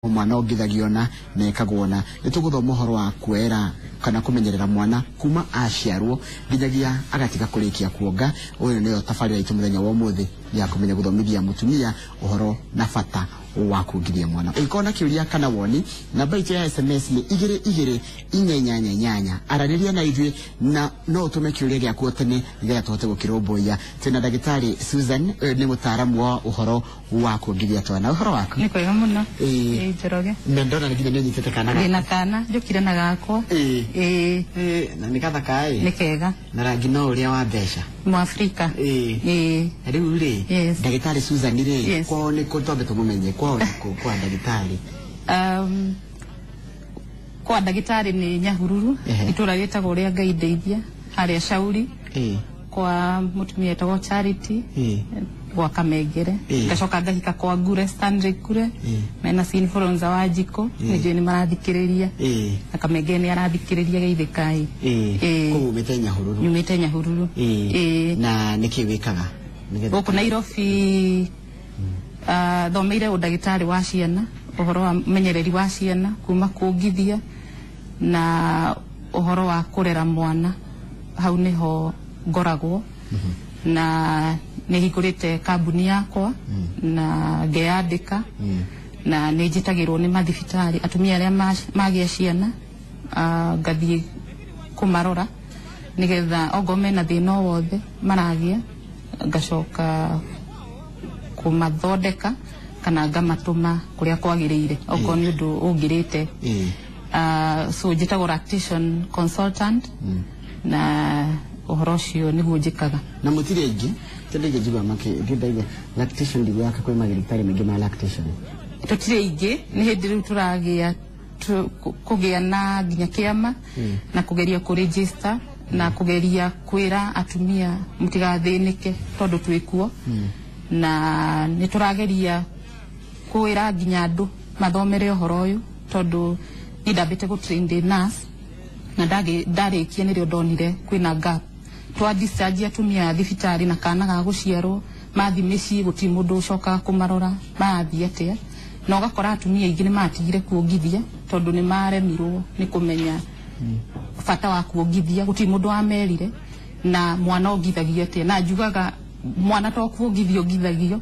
Mwana ongithagio na ekagwo na nĩ tũgũthoma ũhoro wa kuera kana kũmenyerera mwana kuma aciarwo nginyagia agatiga kũrĩkia kuonga. Ũyũ nĩyo tabarĩra itũ mũthenya wa ũmũthĩ ya kũmenya gũthomithia mũtumia ũhoro na bata wa kuongithia mwana. Ũngĩkorwo na kĩũria kana woni, namba itũ ya SMS nĩ 22488. Aranĩria na ithuĩ na no ũtũme kĩũria gĩaku o tene nĩgetha tũhote gũkĩrũmbũiya. Twĩna ndagĩtarĩ Susan, ũyũ nĩ mũtaaramu wa ũhoro wa kuongithia twana. Ũhoro waku? Nĩ kwega mũno. Ĩĩ. Ĩĩ, Njoroge. Na ndona nginya nĩ ũnyitĩte kana gaku. Ndĩna kana, njũkire na gakwa. Ĩĩ. Ĩĩ. Ĩĩ, na nĩ gathaka ĩ. Nĩ kega. Na rangi no ũrĩa wa mbeca. Mwafrika. Ĩĩ. Ĩĩ. Rĩu rĩ, Yes. ndagĩtarĩ Susan rĩ, Yes. kwao nĩ kũ? Twambe tũmũmenye kwao nĩ kũ kwa ndagĩtarĩ? Kwa ndagĩtarĩ nĩ Nyahururu, itũra rĩtagwo rĩa Ngai Ndeithia, harĩa Shauri, kwa mũtumia etagwo Charity, gwa Kamengere. Ngacoka ngahika kwa Ngure, Stanley Ngure, mena Sinforonza wa Njiko, nĩ njũĩ nĩ marathikĩrĩria. Na Kamengere nĩ arathikĩrĩria geithĩkai. Ĩĩ. Kũu umĩte Nyahururu? Nyumĩte Nyahururu. Ĩĩ. Na nĩkĩ wĩkaga? Gũkũ Nairobi thomeire ũndagĩtarĩ wa ciana, ũhoro wa menyereri wa ciana kuma kuongithia na ũhoro wa kũrera mwana, hau nĩho ngoragwo. Na nĩ hingũrĩte kambuni yakwa na ngeyandĩka, na nĩ njĩtagĩrwo nĩ mathibitarĩ atumia arĩa magĩa ciana, ngathiĩ kũmarora nĩgetha ongorwo mena thĩna o wothe maragĩa, ngacoka kũmathondeka kana ngamatũma kũrĩa kwagĩrĩire okorwo nĩ ũndũ ũngĩrĩte. So njĩtagwo lactation consultant, na ũhoro ũcio nĩguo njĩkaga. Na mũtirĩ aingĩ tondũ ingĩ njigua makĩ ndaigua lactation, ndiguaga kwĩ magĩrĩtarĩ maingĩ ma lactation. Tũtirĩ aingĩ, nĩ hĩndĩ rĩu tũragĩa kũgĩa na nginya kĩama na kũgeria kũregister na kũgeria kwĩra atumia mũtigathĩnĩke tondũ twĩkuo, na nĩ tũrageria kwĩra nginya andũ mathomere ũhoro ũyũ, tondũ niĩ ndambĩte gũ train ndĩ nurse na ndarĩkia nĩrĩo ndonire kwĩna gap. Twa discharge atumia a thibitarĩ na kana ga gũciarwo, mathi mĩciĩ gũtirĩ mũndũ ũcokaga kũmarora marathiĩ atĩa, na ũgakora atumia aingĩ nĩ matigire kuongithia tondũ nĩ maremirwo nĩ kũmenya bata wa kuongithia, gũtirĩ mũndũ wamerire na mwana ongithagio atĩa. Na njugaga mwana to kuongithio ongithagio,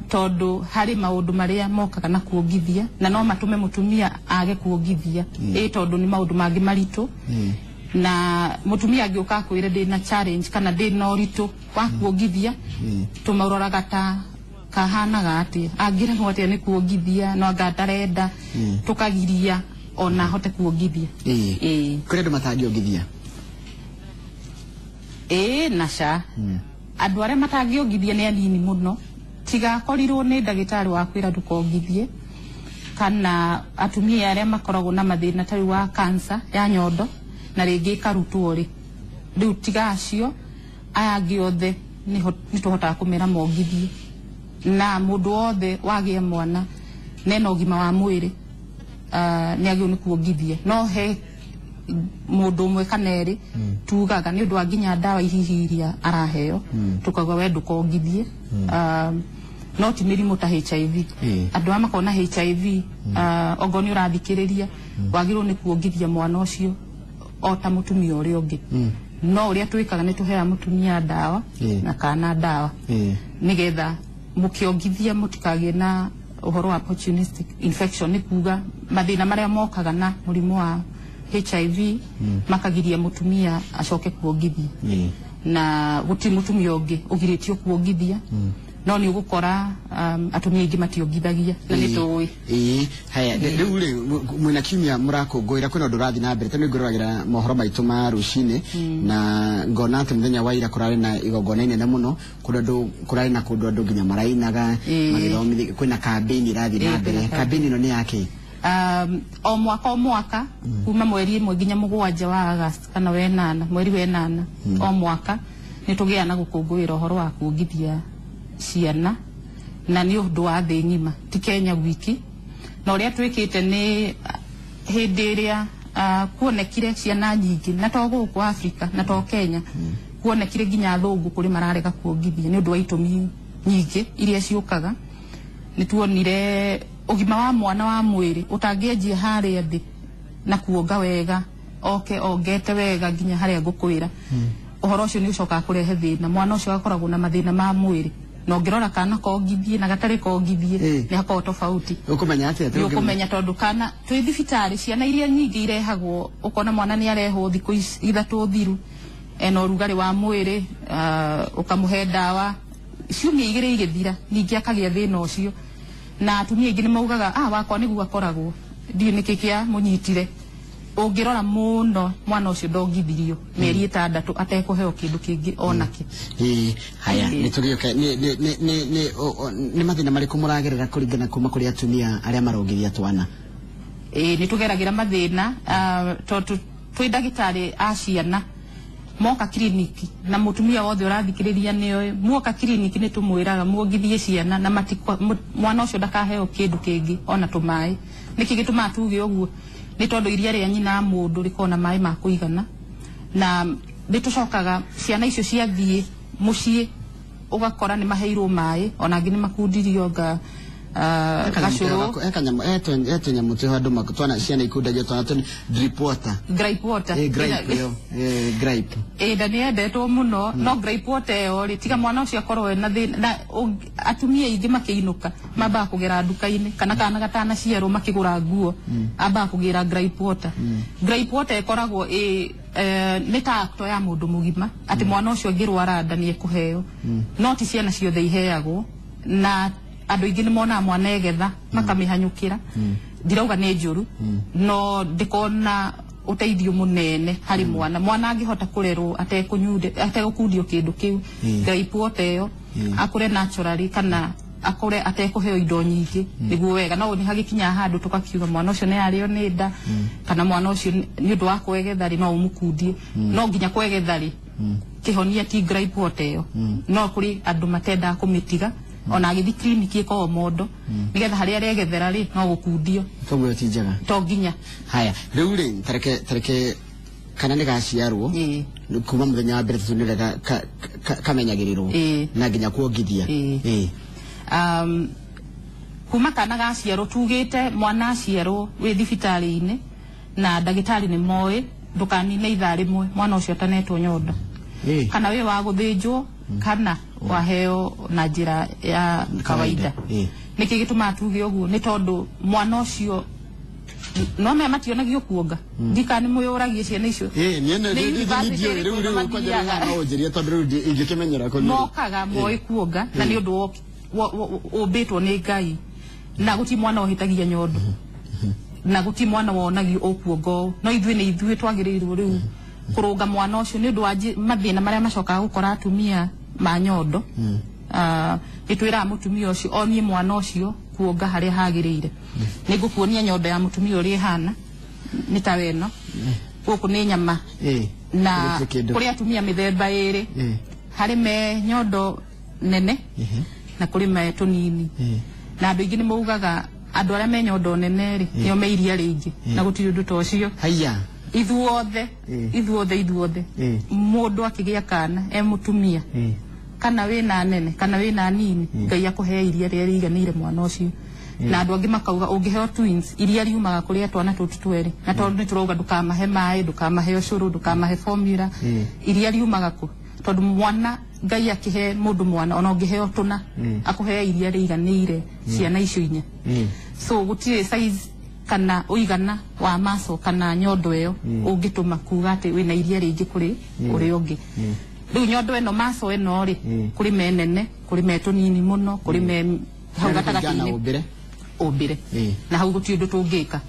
tondũ harĩ maũndũ marĩa mokaga na kuongithia na no matũme mũtumia age kuongithia, ĩ tondũ nĩ maũndũ mangĩ maritũ. Na mũtumia angĩũka akwĩre ndĩna challenge kana ndĩna ũritũ wa kuongithia, tũmaroraga ta kahanaga atĩa, angĩremwo atĩa nĩ kuongithia, no anga ndarenda, tũkagiria ona ahote kuongithia. Ĩĩ. Kũrĩ andũ matangĩongithia? Ĩĩ na ca, andũ arĩa matangĩongithia nĩ anini mũno, tiga akorirwo nĩ ndagĩtarĩ wa kwĩra ndũkongithie, kana atumia arĩa makoragwo na mathĩna ta rĩu wa cancer ya nyondo na rĩngĩ ĩkarutwo rĩ, rĩu tiga acio, aya angĩ othe nĩ tũhotaga kũmera mongithie. Na mũndũ wothe wagĩa mwana nena ũgima wa mwĩrĩ, nĩ agĩrĩirwo nĩ kuongithia. No he mũndũ ũmwe kana erĩ tugaga nĩ ũndũ wa nginya ndawa hihi iria araheo, tukauga we ndũkongithie. No ti mĩrimũ ta HIV. Andũ arĩa makoragwo na HIV, ongorwo nĩ ũrathikĩrĩria, wagĩrĩirwo nĩ kuongithia mwana ũcio o ta mũtumia ũrĩa ũngĩ. No ũrĩa twĩkaga nĩ tũheaga mũtumia ndawa na kana ndawa nĩgetha mũkĩongithia mũtikagĩe na ũhoro wa opportunistic infection, nĩ kuga mathĩna marĩa mokaga na mũrimũ wa HIV makagiria mũtumia acoke kuongithia. Na gũtirĩ mũtumia ũngĩ ũgirĩtio kuongithia, no nĩ ũgũkora atumia aingĩ mationgithagia na nĩ tũĩ. Ĩĩ, haya, rĩu rĩ, mwĩna kiumia mũrakũngũĩra, kwĩna ũndũ ũrathiĩ na mbere? Tondũ ngũroragĩra mohoro maitũ ma rũcinĩ na ngona atĩ mũthenya wa ira kũrarĩ na igongona inene mũno, kũrĩa andũ kũrarĩ na kũndũ andũ nginya marainaga magĩthomithia, kwĩna kambĩini ĩrathiĩ na mbere. Kwĩna campaign. Kambĩini ĩno nĩ yakĩ? O mwaka o mwaka kuma mweri 1 nginya 7 wa August kana wenana, mweri wenana o mwaka, nĩ tũgĩaga na gũkũngũĩra ũhoro wa kuongithia ciana, na nĩ ũndũ wa thĩ ng'ima, ti Kenya gwiki. Na ũrĩa twĩkĩte nĩ hĩndĩ ĩrĩa kuonekire ciana nyingĩ, na to gũkũ Africa na to Kenya, kuonekire nginya athũngũ kũrĩ mararega kuongithia nĩ ũndũ wa itũmi nyingĩ iria ciũkaga. Nĩ tuonire Ũgima wa mwana wa mwĩrĩ ũtangĩanjia harĩa thĩ na kuonga wega, oke ongete wega nginya harĩa ngũkwĩra, ũhoro ũcio nĩ ũcokaga kũrehe thĩna. Mwana ũcio akoragwo na mathĩna ma mwĩrĩ, na ũngĩrora kana kongithie na gatarĩ kongithie, nĩ hakoragwo tofauti. Ũkũmenya atĩa? Nĩ ũkũmenya tondũ kana twĩ thibitarĩ ciana iria nyingĩ irehagwo, ũkona mwana nĩ arehwo thikũ 3 thiru ena ũrugarĩ wa mwĩrĩ, ũkamũhe ndawa ciumia 2 igĩthira ningĩ akagĩa thĩna ũcio. Na atumia aingĩ nĩ maugaga, wakwa nĩguo akoragwo, ndiũ nĩkĩ kĩa mũnyitire. Ũngĩrora mũno mwana ũcio ndongithirio mĩeri 6 atekũheo kĩndũ kĩngĩ onakĩ. Haya, nĩ tũgĩũke nĩ mathĩna marĩkũ mũragerera kũringana kuma kũrĩ atumia arĩa marongithia twana? Nĩ tũgeragĩra mathĩna, tondũ twĩ ndagĩtarĩ a ciana moka kiriniki, na mũtumia wothe ũrathikĩrĩria nĩoĩ, muoka kiriniki nĩ tũmwĩraga muongithie ciana na mwana ũcio ndakaheo kĩndũ kĩngĩ ona tũmaĩ. Nĩkĩ gĩtũmaga tuge ũguo? Nĩ tondũ iria rĩa nyina mũndũ rĩkoragwo na maĩ ma kũigana, na nĩ tũcokaga ciana icio ciathiĩ mũciĩ ũgakora nĩ maheirwo maĩ, ona angĩ nĩ makundirio nga gacũrũ. Etũnyamũ twĩho andũ twana ciana ikundagio twana tũ drip water. Gripe water. Gripe ĩyo, gripe. Na nĩ yendetwo mũno, no gripe water ĩyo rĩ, tiga mwana ũcio akorwo ena thĩna. Na atumia aingĩ makĩinũka mambaga kũgera nduka-inĩ, kana kana gatanaciarwo makĩgũra nguo, ambaga kũgĩra gripe water. Gripe water ĩkoragwo nĩ ta acto ya mũndũ mũgima atĩ mwana ũcio angĩrwara nda nĩ ekũheo, no ti ciana ciothe iheagwo. Na andũ aingĩ nĩ monaga mwana egetha makamĩhanyũkĩra. Ndirauga nĩ njũru, no ndĩkona ũteithio mũnene harĩ mwana. Mwana angĩhota kũrerwo ategũkundio kĩndũ kĩu, gripe water ĩyo, akũre naturally kana akũre atekũheo indo nyingĩ nĩguo wega. No nĩ hagĩkinyaga handũ tũkakiuga mwana ũcio nĩ arĩo nĩ nda, kana mwana ũcio nĩ ũndũ wa kwegetha rĩ, no ũmũkundie. No nginya kwegetha rĩ, kĩhonia ti gripe water ĩyo. No kũrĩ andũ matendaga kũmĩtiga, ona agĩthiĩ kiriniki ĩkoragwo mondo, nĩgetha harĩa aregethera rĩ, no gũkundio. Koguo ti njega. To nginya. Haya, rĩu rĩ, tareke kana nĩ gaciarwo kuma mũthenya wa mbere tũ nĩ kamenyagĩrĩrwo na nginya kuongithia. Kuma kana gaciarwo, tugĩte mwana aciarwo wĩ thibitarĩ-inĩ na ndagĩtarĩ nĩ moĩ ndũkanine ithaa rĩmwe mwana ũcio atanetwo nyondo, kana wĩ wa gũthĩnjwo kana waheo na njĩra ya kawaida. Nĩkĩ gĩtũmaga tuge ũguo? Nĩ tondũ mwana ũcio no me mationagio kuonga. Ndika nĩ mũyũragie ciana icio. Mokaga moĩ kuonga, na nĩ ũndũ ũmbĩtwo nĩ Ngai, na gũtirĩ mwana ũhĩtagia nyondo, na gũtirĩ mwana wonagio ũkuonga ũũ. No ithuĩ nĩ ithuĩ twagĩrĩirwo rĩu kũrũnga mwana ũcio nĩ ũndũ wa mathĩna marĩa macokaga gũkora atumia ma nyondo. Nĩ twĩraga mũtumia ũcio onie mwana ũcio kuonga harĩa hagĩrĩire. Nĩ ngũkuonia nyondo ya mũtumia ũrĩa ĩhana, nĩ ta weno gũkũ nĩ nyama. Na kũrĩ atumia mĩthemba ĩrĩ, harĩ me nyondo nene na kũrĩ me tũnini. Na andũ aingĩ nĩ maugaga andũ arĩa me nyondo nene rĩ, nĩo me iria rĩingĩ, na gũtirĩ ũndũ ta ũcio. Haya. Ithuothe, ithuothe, mũndũ akĩgĩa kana e mũtumia, kana wĩna nene kana wĩna nini, Ngai akũhe iria rĩrĩa rĩiganĩire mwana ũcio. Na andũ angĩ makauga ũngĩheo twins, iria riumaga kũrĩa twana tũtũ twerĩ, na tondũ nĩ tũrauga ndũkamahe maĩ, ndũkamahe ũcũrũ, ndũkamahe formula, iria riumaga kũ? Tondũ mwana Ngai akĩhe mũndũ mwana, ona ũngĩheo tũna, akũhe iria rĩiganĩire ciana icio inya. So gũtirĩ size kana ũigana wa maso kana nyondo ĩyo ũngĩtũma kuga atĩ wĩna iria rĩingĩ kũrĩ ũrĩa ũngĩ. Rĩu nyondo ĩno, maso ĩno rĩ, kũrĩ me nene, kũrĩ me tũnini mũno, kũrĩ me hau gatagatĩ-inĩ ũmbĩre, na hau gũtirĩ ũndũ tũngĩka.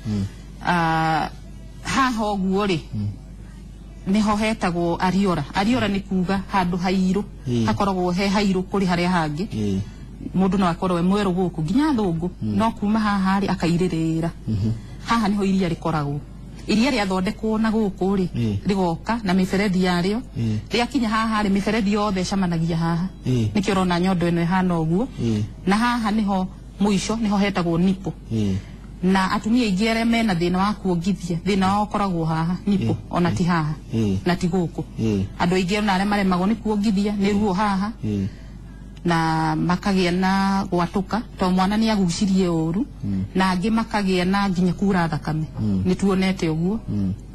Haha ũguo rĩ, niho hetagwo ariora. Ariora ni kuga handu hairu, hakoragwo he hairu kuri haria hangi. Mundu no akorwo e mweru guku nginya thungu, no kuma haha ri akairirira. Haha niho iria rikoragwo. Iria riathondekwo na guku ri rigoka na miberethi yario. Riakinya haha ri miberethi yothe icemanagia haha. Nikio urona nyondo ino ihana uguo. Na haha niho muico niho hetagwo nipo. Na atumia aingĩ arĩa mena thĩna wa kuongithia, thĩna wao ũkoragwo haha nipo, ona ti haha na ti gũkũ. Andũ aingĩ ona arĩa maremagwo nĩ kuongithia nĩ ruo haha. Na makagĩa na gwatũka to mwana nĩ agucirie ũru, na angĩ makagĩa na nginya kura thakame. Nĩ tuonete ũguo.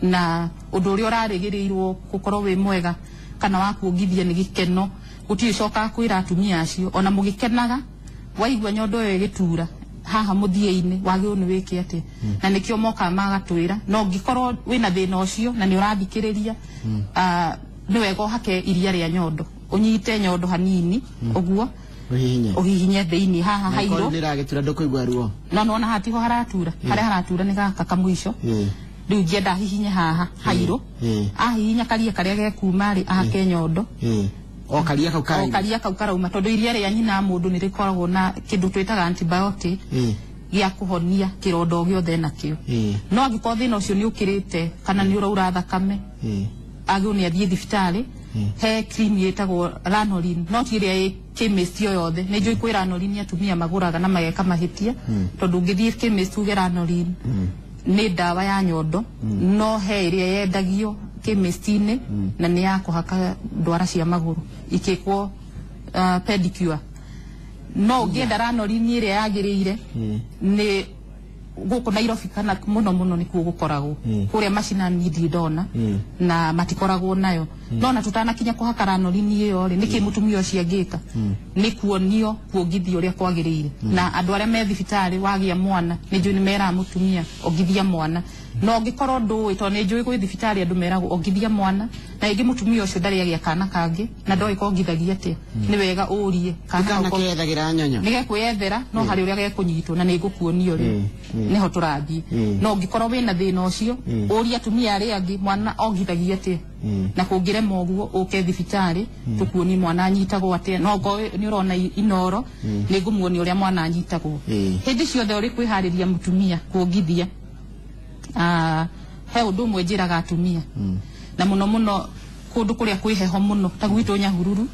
Na ũndũ ũrĩa ũrarĩgĩrĩirwo gũkorwo wĩ mwega kana wa kuongithia nĩ gĩkeno, gũtirĩ cokaga kwĩra atumia acio ona mũgĩkenaga waigua nyondo ĩyo ĩgĩtura haha mũthia-inĩ wagĩrĩirwo nĩ wĩke atĩa. Na nĩkĩo mokaga magatwĩra no ũngĩkorwo wĩna thĩna ũcio na nĩ ũrathikĩrĩria, nĩ wega ũhake iria rĩa nyondo, ũnyite nyondo hanini ũguo, Ũhihinye. Ũhihinye thĩinĩ haha hairũ. Nĩ ragĩtura ndũkũigua ruo. No nona haha tiho haratura, harĩa haratura nĩ gaka kamũico. Rĩu ingĩenda hihinye haha hairũ, ahihinya karia karĩa gekuma rĩ, ahake nyondo. O karia kau o karauma. Karia kau karauma, tondũ iria rĩa nyina mũndũ nĩ rĩkoragwo na kĩndũ twĩtaga antibiotic gĩa kũhonia kĩronda o gĩothe nakĩo. No angĩkorwo thĩna ũcio nĩ ũkĩrĩte kana nĩ ũraura thakame, agĩrĩirwo nĩ athiĩ thibitarĩ. He cream ĩtagwo lanolin, no ti ĩrĩa ĩ chemist o yothe. Nĩ njũĩ kwĩ lanolin atumia magũraga na mageka mahĩtia, tondũ ũngĩthiĩ chemist uge lanolin nĩ ndawa ya nyondo, no he ĩrĩa yendagio chemist-inĩ na nĩ ya kũhaka ndwara cia magũrũ ikĩkwo pedicure. No ũngĩenda lanolin ĩrĩa yagĩrĩire, nĩ gũkũ Nairobi kana mũno mũno nĩkuo gũkoragwo. Kũrĩa macinani ndirĩ ndona na matikoragwo nayo. No na tutanakinya kũhaka lanolin ĩyo rĩ, nĩkĩ mũtumia ũcio angĩka nĩ kuonio kuongithia ũrĩa kwagĩrĩire. Na andũ arĩa me thibitarĩ wagĩa mwana nĩ njũĩ nĩ meraga mũtumia ongithia mwana, no ũngĩkorwo ndũĩ, tondũ nĩ njũĩ gwĩ thibitarĩ andũ meragwo ongithia mwana, na rĩngĩ mũtumia ũcio ndarĩ agĩa kana kangĩ na ndoĩ kongithagia atĩa, nĩ wega ũrie kana Kana kau keyethagĩra nyonyo. Nĩ gekwĩyethera, no harĩ ũrĩa gekũnyitwo na nĩ ngũkuonio rĩu. Nĩho tũrathiĩ. No ũngĩkorwo wĩna thĩna ũcio, ũrie atumia arĩa angĩ mwana ongithagia atĩa, na kũngĩrema ũguo ũke thibitarĩ tũkuonie mwana anyitagwo atĩa. No ngorwo nĩ ũrona inoro, nĩ ngũmuonia ũrĩa mwana anyitagwo. Hĩndĩ ciothe ũrĩ kwĩharĩria mũtumia kuongithia, he ũndũ ũmwe njĩraga atumia, na mũno mũno kũndũ kũrĩa kwĩ heho mũno ta gwitũ Nyahururu,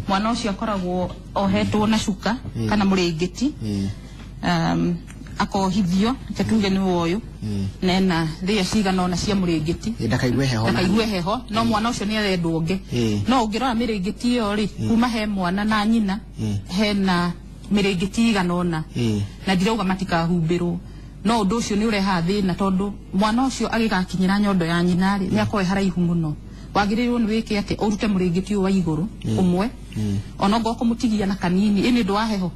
mwana ũcio akoragwo ohetwo na cuka kana mũrĩngĩti, akohithio, reke tuge nĩ woyũ, na ena thĩa cigana ũna cia mũrĩngĩti. Ndakaigue heho. Ndakaigue heho, no mwana ũcio nĩ arendwo onge. No ũngĩrora mĩrĩngĩti ĩyo rĩ, kuma he mwana na nyina, hena mĩrĩngĩti igana ũna, na ndirauga matikahumbĩrwo, no ũndũ ũcio nĩ ũrehaga thĩna, tondũ mwana ũcio agĩgakinyĩra nyondo ya nyina rĩ, nĩ akorwo e haraihu mũno. Wagĩrĩirwo nĩ wĩke atĩ ũrute mũrĩngĩti ũyũ wa igũrũ ũmwe, ona ongorwo kũmũtigia na kanini ĩ nĩ ũndũ wa heho,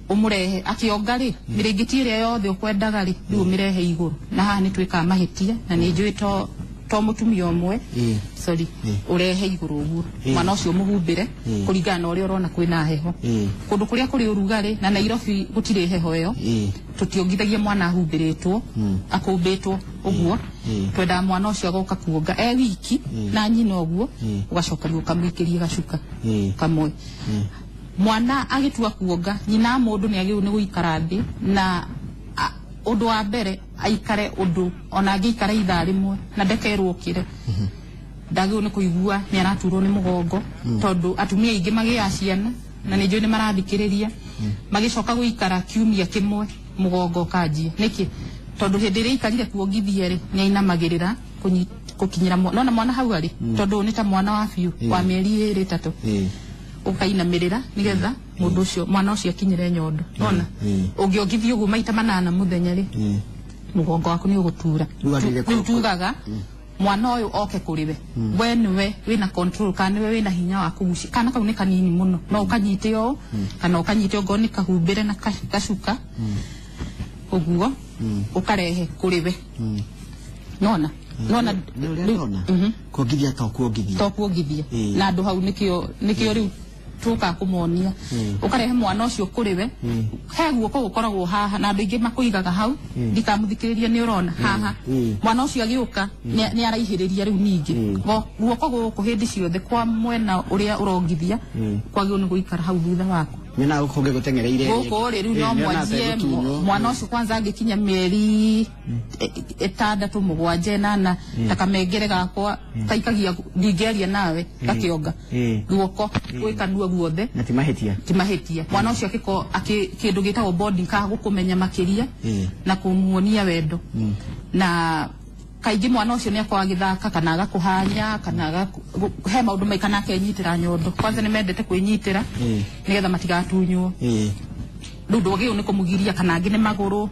ũmũrehe akĩonga rĩ, mĩrĩngĩti ĩrĩa yothe ũkwendaga rĩ, rĩu ũmĩrehe igũrũ. Na haha nĩ twĩkaga mahĩtia na nĩ njũĩ to mũtumia ũmwe. Sorry, ũrehe igũrũ ũguo, mwana ũcio ũmũhumbĩre kũringana na ũrĩa ũrona kwĩna heho. Kũndũ kũrĩa kũrĩ ũrugarĩ, na Nairobi gũtirĩ heho ĩyo, tũtiongithagia mwana ahumbĩrĩtwo, akũmbĩtwo ũguo. Twendaga mwana ũcio agoka kuonga e wiki na nyina ũguo, ũgacoka rĩu ũkamwĩkĩria gacuka kamwe. Mwana agĩtua kuonga, nyina mũndũ nĩ agĩrĩirwo nĩ gũikara thĩ na ũndũ wa mbere aikare ũndũ ona angĩikara ithaa rĩmwe na ndekerwo okĩre, ndagĩrĩirwo nĩ kũigua nĩ araturwo nĩ mũgongo, tondũ atumia aingĩ magĩaga ciana na nĩ njũĩ nĩ marathikĩrĩria, magĩcoka gũikara kiumia kĩmwe mũgongo ũkanjia. Nĩkĩ? Tondũ hĩndĩ ĩrĩa aikarire kuongithia rĩ, nĩ ainamagĩrĩra gũkinyĩra nona mwana hau arĩ, tondũ ũyũ nĩ ta mwana wa biũ wa mĩeri 2 3, ũkainamĩrĩra nĩgetha mũndũ ũcio, mwana ũcio akinyĩre nyondo. Nona ũngĩongithia ũguo maita 8 mũthenya rĩ, mũgongo waku nĩ ũgũtura. Rĩu agĩrĩire Rĩu tugaga mwana ũyũ oke kũrĩ we, we nĩwe wĩna control kana nĩwe wĩna hinya wa kũgucia. Kana kau nĩ kanini mũno, no ũkanyite ũũ kana ũkanyite ongorwo nĩ kahumbĩre na gacuka ũguo, ũkarehe kũrĩ we. Nona nona Nĩ ũrĩa ndona kuongithia to kuongithia. To kuongithia. Na andũ hau nĩkĩo rĩu tũkaga kũmonia, ũkarehe mwana ũcio kũrĩ we. He guoko gũkoragwo haha na andũ aingĩ makũigaga hau, ndikamũthikĩrĩria, nĩ ũrona haha mwana ũcio agĩũka nĩ araihĩrĩria. Rĩu ningĩ guoko gũkũ hĩndĩ ciothe kwa mwena ũrĩa ũrongithia kwagĩrĩirwo nĩ gũikara hau thutha waku. Nyonaga gũkũ kũngĩ gũteng'ereire. Gũkũ rĩ, rĩu no mwanjie mwana ũcio kwanza angĩkinya mĩeri 6, 7, 8, ta kamengere gakwa kaikagia ndingĩaria nawe gakĩonga, guoko gwĩ kanua guothe. Na ti mahĩtia. Ti mahĩtia. Mwana ũcio akĩko kĩndũ gĩtagwo bonding, ka gũkũmenya makĩria na kũmuonia wendo na Kaingĩ mwana ũcio nĩ akoragwo agĩthaka kana agakũhanya kana he maũndũ maingĩ kana akenyitĩra nyondo. Kwanza nĩ mendete kwĩnyitĩra nĩgetha matigatunywo. Rĩu ndwagĩrĩirwo nĩ kũmũgiria kana angĩ nĩ magũrũ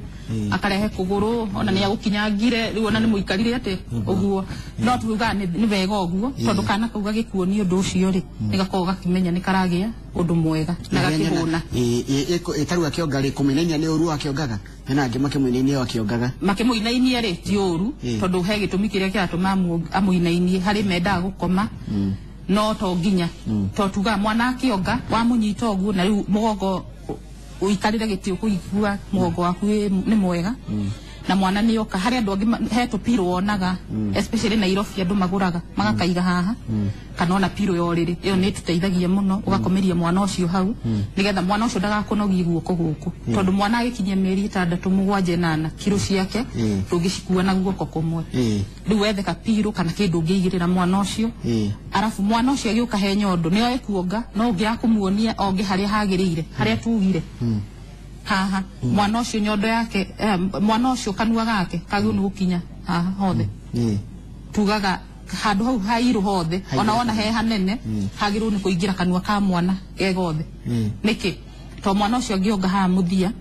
akarehe kũgũrũ ona nĩ agũkinyangire rĩu ona nĩ mũikarire atĩ ũguo no tugaga nĩ wega ũguo tondũ kana kau gagĩkuonia ũndũ ũcio rĩ nĩ gakoragwo gakĩmenya nĩ karagĩa ũndũ mwega na gakĩhũna. Tarĩu akĩonga rĩ kũmũinainia nĩ ũru akĩongaga hena angĩ makĩmũinainia akĩongaga makĩmũinainia rĩ ti ũru tondũ he gĩtũmi kĩrĩa kĩratũma amũinainie harĩ mendaga gũkoma no to nginya to tugaga mwana akĩonga wamũnyita ũguo na rĩu mũgongo uikarire gĩtĩ ũkũigua mũgongo waku nĩ mwega na mwana nĩ oka harĩ andũ angĩ he tũpirũ wonaga especially Nairobi andũ magũraga magakaiga haha kana ona pirũ ya ũrĩrĩ ĩyo nĩ ĩtũteithagia mũno ũgakomeria mwana ũcio hau nĩgetha mwana ũcio ndagakũnogie guoko gũkũ tondũ mwana agĩkinyia mĩeri 6 7 8 kiro ciake ndũngĩcikua na guoko kũmwe rĩu wethe kapirũ kana kĩndũ ũngĩigĩrĩra mwana ũcio arabu mwana ũcio agĩũka he nyondo nĩ oĩ kuonga no ũngĩaga kũmuonia onge harĩa hagĩrĩire harĩa tugire haha mwana ũcio nyondo yake mwana ũcio kanua gake kagĩrĩirwo nĩ gũkinya haha hothe tugaga handũ hau hairũ hothe ona wona he hanene hagĩrĩirwo nĩ kũingĩra kanua ka mwana ge gothe nĩkĩ to mwana ũcio angĩonga haha mũthia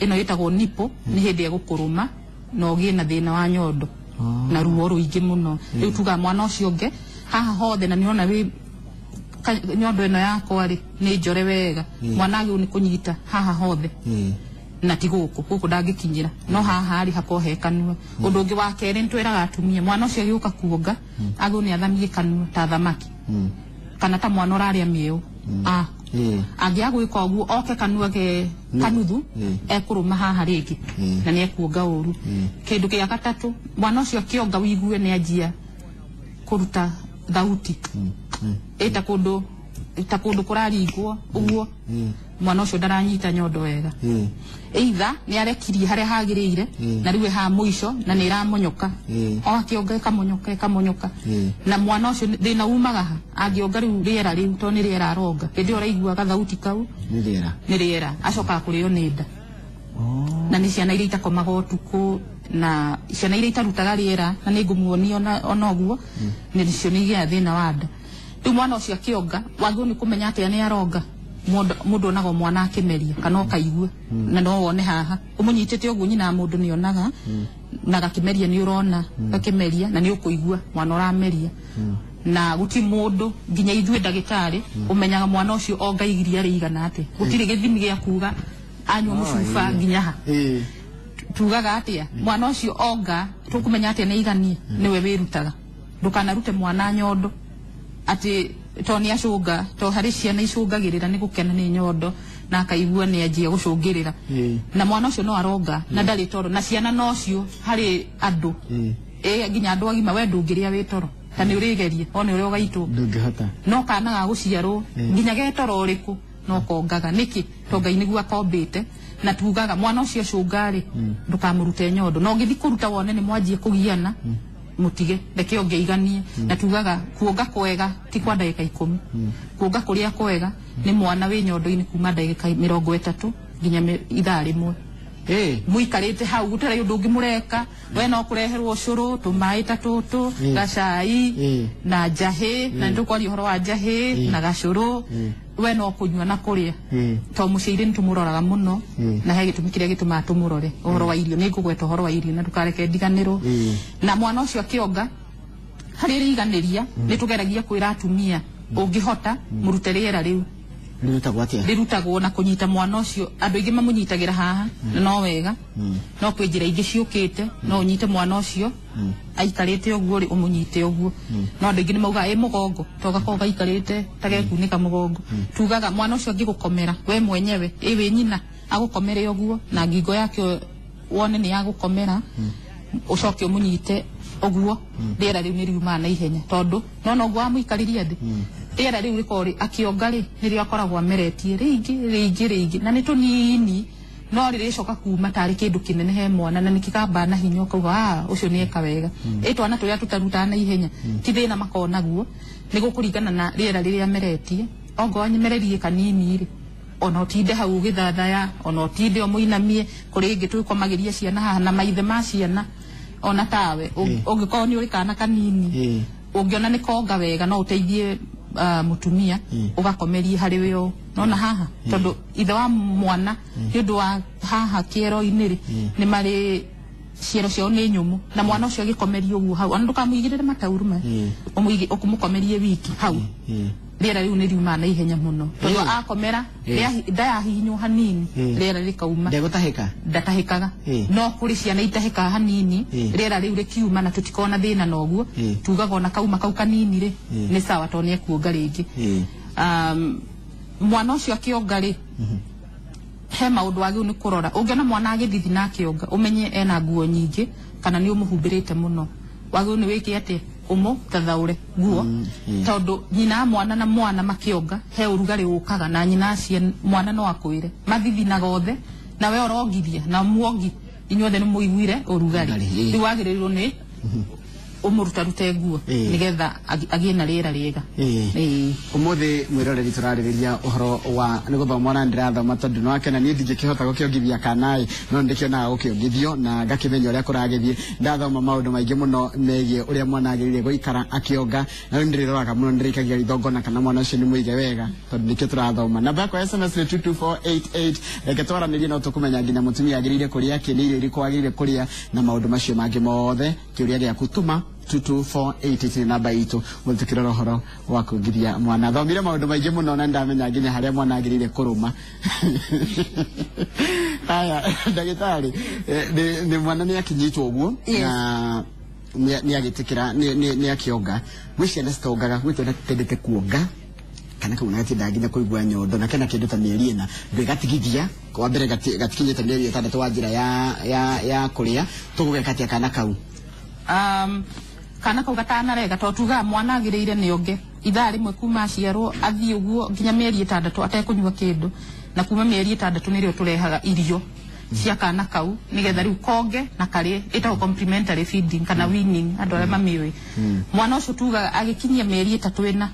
ĩno ĩtagwo nipple nĩ hĩndĩ egũkũrũma na ũgĩe na thĩna wa nyondo na ruo rũingĩ mũno rĩu tugaga mwana ũcio onge haha hothe na nĩũrona wĩ nyondo ĩno yakwa rĩ nĩ njore wega mwana agĩrĩirwo nĩ kũnyita haha hothe na ti gũkũ gũkũ ndangĩkinyĩra no haha rĩ hakorwo he kanua. Ũndũ ũngĩ wa kerĩ nĩ twĩraga atumia mwana ũcio agĩũka kuonga agĩrĩirwo nĩ athamie kanua ta thamaki kana ta mwana ũrarĩa mĩeũ angĩaga gwĩka ũguo oke kanua ke kanuthu ekũrũma haha rĩngĩ na nĩ ekuonga ũru. Kĩndũ gĩa gatatũ mwana ũcio akĩonga wĩigue nĩ anjia kũruta thauti ĩta kũndũ kũraringwo ũguo mwana ũcio ndaranyita nyondo wega either nĩ arekirie harĩa hagĩrĩire na rĩu haha mũico na nĩ ĩramonyoka o akĩonga ĩkamonyoka ĩkamonyoka na mwana ũcio thĩna umaga ha angĩonga rĩu rĩera rĩu tondũ nĩ rĩera aronga hĩndĩ ĩyo ũraigua gathauti kau nĩ rĩera acokaga kũrĩo nĩ nda na nĩ ciana iria itakomaga ũtukũ na ciana iria itarutaga rĩera na nĩ ngũmuonia ona ũguo nĩcio nĩ igĩaga thĩna wa nda. Rĩu mwana ũcio akĩonga wagĩrĩirwo nĩ kũmenya atĩa nĩ aronga mũndũ onaga mwana akĩmeria kana ũkaigua na no wone haha ũmũnyitĩte ũguo nyina mũndũ nĩ onaga na gakĩmeria nĩ ũrona gakĩmeria na nĩ ũkũigua mwana ũrameria na guti mũndũ nginya ithuĩ ndagĩtarĩ ũmenyaga mwana ũcio onga iria rĩigana atĩa gũtirĩ gĩthimi gĩa kuga anyua mũcuba nginya ha tugaga atĩa mwana ũcio onga tũkũmenya atĩa nĩ aiganie nĩwe wĩrutaga ndũkanarute mwana nyondo atĩ to nĩ acũnga to harĩ ciana icũngagĩrĩra nĩ gũkena nĩ nyondo na akaigua nĩ anjia gũcũngĩrĩra na mwana ũcio no aronga na ndarĩ toro na ciana nocio harĩ andũ nginya andũ agima we ndũngĩrĩa wĩ toro ta nĩ ũrĩgeria one ũrĩa ũgaitwo ndũngĩhota no kana ga gũciarwo nginya ge toro ũrĩkũ no kongaga nĩkĩ to Ngai nĩguo akombĩte na tugaga mwana ũcio acũnga rĩ ndũkamũrute nyondo na ũngĩthiĩ kũruta wone nĩ mwanjie kũgiana mutige reke ongeiganie na tugaga kuonga kwega ti kwa ndagĩka 10 kuonga kũrĩa kwega nĩ mwana wĩ nyondo-inĩ kuma ndagĩka 30 nginya ithaa rĩmwe muikarĩte hau gũtarĩ ũndũ ũngĩ mũreka we no kũreherwo ũcũrũ tũmaĩ ta tũtũ gacai na njahĩ na nĩtũkwaria ũhoro wa njahĩ na gacũrũ we no kũnyua na kũrĩa to mũciĩ nĩ tũmũroraga mũno na he gĩtũmi kĩrĩa gĩtũmaga tũmũrore ũhoro wa irio nĩ ngũgweta ũhoro wa irio na ndũkareke ndiganĩrwo na mwana ũcio akĩonga harĩ rĩiganĩria nĩ tũgeragia kwĩra atumia ũngĩhota mũrute rĩera rĩu rĩrutagwo atĩa rĩrutagwo na kũnyita mwana ũcio andũ aingĩ mamũnyitagĩra haha no wega no kwĩ njĩra ingĩ ciũkĩte no ũnyite mwana ũcio aikarĩte ũguo rĩ ũmũnyite ũguo no andũ aingĩ nĩ maugaga ĩ mũgongo to gakorwo gaikarĩte ta gekunĩka mũgongo tugaga mwana ũcio angĩgũkomera we mwenyewe ĩ wĩ nyina agũkomere ũguo na ngingo yake wone nĩ yagũkomera ũcoke ũmũnyite ũguo rĩera rĩu nĩ riumaga na ihenya tondũ no noguo wamũikaririe thĩ rĩera rĩu rĩkorwo akĩonga rĩ nĩrĩo akoragwo ameretie rĩingĩ rĩingĩ rĩingĩ na nĩ tũnini no rĩrĩcoka kuma tarĩ kĩndũ kĩnene he mwana na nĩkĩkambaa na hinya ũkauga ah ũcio nĩ eka wega ĩ twana tũrĩa tũtarutaga na ihenya ti thĩna makoragwo naguo nĩ gũkũringana na rĩera rĩrĩa ameretie ongorwo anyemererie kanini rĩ ona ũtinde hau ũgĩthathaya ona ũtinde ũmũinamie kũrĩ ĩngĩ twĩkomagĩria ciana haha na maithe ma ciana ona tawe ũngĩkorwo nĩ ũrĩ kana kanini ũngĩona nĩ konga wega no ũteithie mutumia ugakomerie harĩ we ũũ nona haha tondũ ithe wa mwana nĩ ũndũ wa haha kĩero-inĩ rĩ nĩ marĩ ciero ciao nĩ nyũmũ na mwana ũcio agĩkomerio ũguo hau ona ndũkamũigĩrĩre matauru maya ũkũmũkomerie wiki hau rĩera rĩu nĩ riumaga na ihenya mũno tondũ akomera nda yahihinywo hanini rĩera rĩkauma ndegũtahĩka ndatahĩkaga no kũrĩ ciana itahĩkaga hanini rĩera rĩu rĩkiuma na tũtikoragwo na thĩna na ũguo tugaga ona kauma kau kanini rĩ nĩ sawa tondũ nĩekuonga rĩngĩ. Mwana ũcio akĩonga rĩ he maũndũ wagĩrĩirwo nĩ kũrora. Ũngĩona mwana agĩthithi na akĩonga ũmenye ena nguo nyingĩ kana nĩ ũmũhumbĩrĩte mũno, wagĩrĩirwo nĩ wĩke atĩa? Ũmũtathaũre nguo tondũ nyina mwana na mwana makĩonga he ũrugarĩ ũkaga na nyina acie mwana no akwĩre mathithinaga othe na we ũrongithia na muongi inyuothe nĩ mũiguire ũrugarĩ. Rĩu wagĩrĩirwo nĩ ũmũrutarute nguo nĩgetha agĩe na rĩera rĩega. Ũmũthĩ mwĩroreri tũrarĩrĩria ũhoro wa nĩ gũthoma ona ndĩrathoma tondũ nĩ wakena niĩ ndingĩkĩhota gũkĩongithia kana ĩ no ndĩkĩonaga gũkĩongithio na ngakĩmenya ũrĩa kũragĩthiĩ. Ndathoma maũndũ maingĩ mũno megiĩ ũrĩa mwana agĩrĩire gũikara akĩonga na rĩu ndĩrĩroraga mũno ndĩrĩikagia ritho ngona kana mwana ũcio nĩ mũige wega tondũ nĩkĩo tũrathoma. Namba yakwa ya SMS nĩ 22488. Reke twaranĩrie no tũkũmenya nginya mũtumia agĩrĩire kũrĩa kĩ, nĩ irio irĩkũ agĩrĩire kũrĩa na maũndũ macio mangĩ mothe. Kĩũria gĩaku tũma 22488 namba itũ mũthikĩrora ũhoro wa kuongithia mwana. Thomire maũndũ maingĩ mũno na ndamenya nginya harĩa mwana agĩrĩire kũrũma. Aya ndagĩtarĩ, nĩ mwana nĩ akinyitwo ũguo na nĩ agĩtĩkĩra nĩ akĩonga. Gwĩ ciana citongaga, gwĩ twana tũtendete kuonga kana kau gatindaga nginya kũigua nyondo na kena kĩndũ ta mĩeri ĩna ndwĩgatigithia wa mbere gatikinyĩte mĩeri ĩtandatũ wa njĩra ya kũrĩa tũgũgeka atĩa kana kau? Kana kau gatanarega tondũ tugaga mwana agĩrĩire nĩ onge ithaa rĩmwe kuma aciarwo athiĩ ũguo nginya mĩeri ĩtandatũ atekũnyua kĩndũ, na kuma mĩeri ĩtandatũ nĩrĩo tũrehaga irio cia kana kau nĩgetha rĩu konge na karĩe, ĩtagwo complementary feeding kana weaning andũ arĩa mamĩũĩ. Mwana ũcio tugaga agĩkinyia mĩeri ĩtatũ ĩna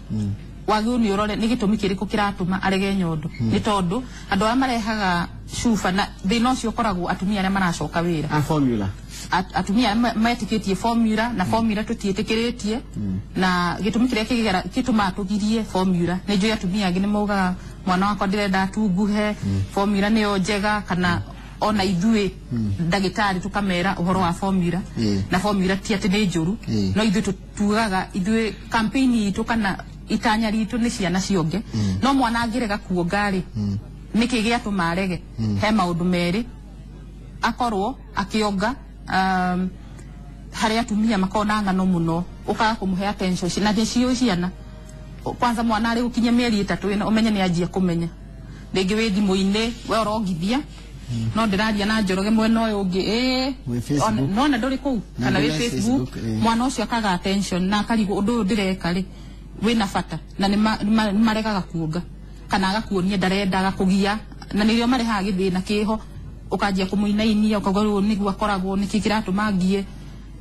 wagĩrĩirwo nĩ ũrore nĩ gĩtũmi kĩrĩkũ kĩratũma arege nyondo nĩ tondũ andũ arĩa marehaga cuba na thĩna ũcio ũkoragwo atumia arĩa maracoka wĩra a formula atumia metĩkĩtie formula na formula tũtiĩtĩkĩrĩtie na gĩtũmi kĩrĩa gĩtũmaga tũgirie formula nĩ njũĩ atumia angĩ nĩ maugaga mwana wakwa ndĩrenda atunguhe formula nĩyo njega kana ona ithuĩ ndagĩtarĩ tũkamera ũhoro wa formula na formula ti atĩ nĩ njũru no ithuĩ tugaga ithuĩ campaign itũ kana itanya ritũ nĩ ciana cionge no mwana angĩrega kuonga rĩ nĩkĩ gĩatũma arege? He maũndũ merĩ akorwo akĩonga harĩ atumia makoragwo na ng'ano mũno ũkaga kũmũhe attention na nĩciũĩ ciana kwanza mwana arĩ gũkinyia mĩeri ĩtatũ ĩna ũmenye nĩ anjia kũmenya rĩngĩ wĩ thimũ-inĩ we ũrongithia no ndĩraria na Njoroge mwena ũyũ ũngĩ no na ndũrĩ kũu kana wĩ Facebook mwana ũcio akaga attention na akarigwo ũndũ ũyũ ndĩreka rĩ wĩna bata na nĩ maregaga kuonga kana agakuonia ndarenda agakũgia na nĩrĩo marehaga gĩthĩna kĩho ũkanjia kũmũinainia ũkauga rĩu nĩguo akoragwo nĩkĩ kĩratũma ngie.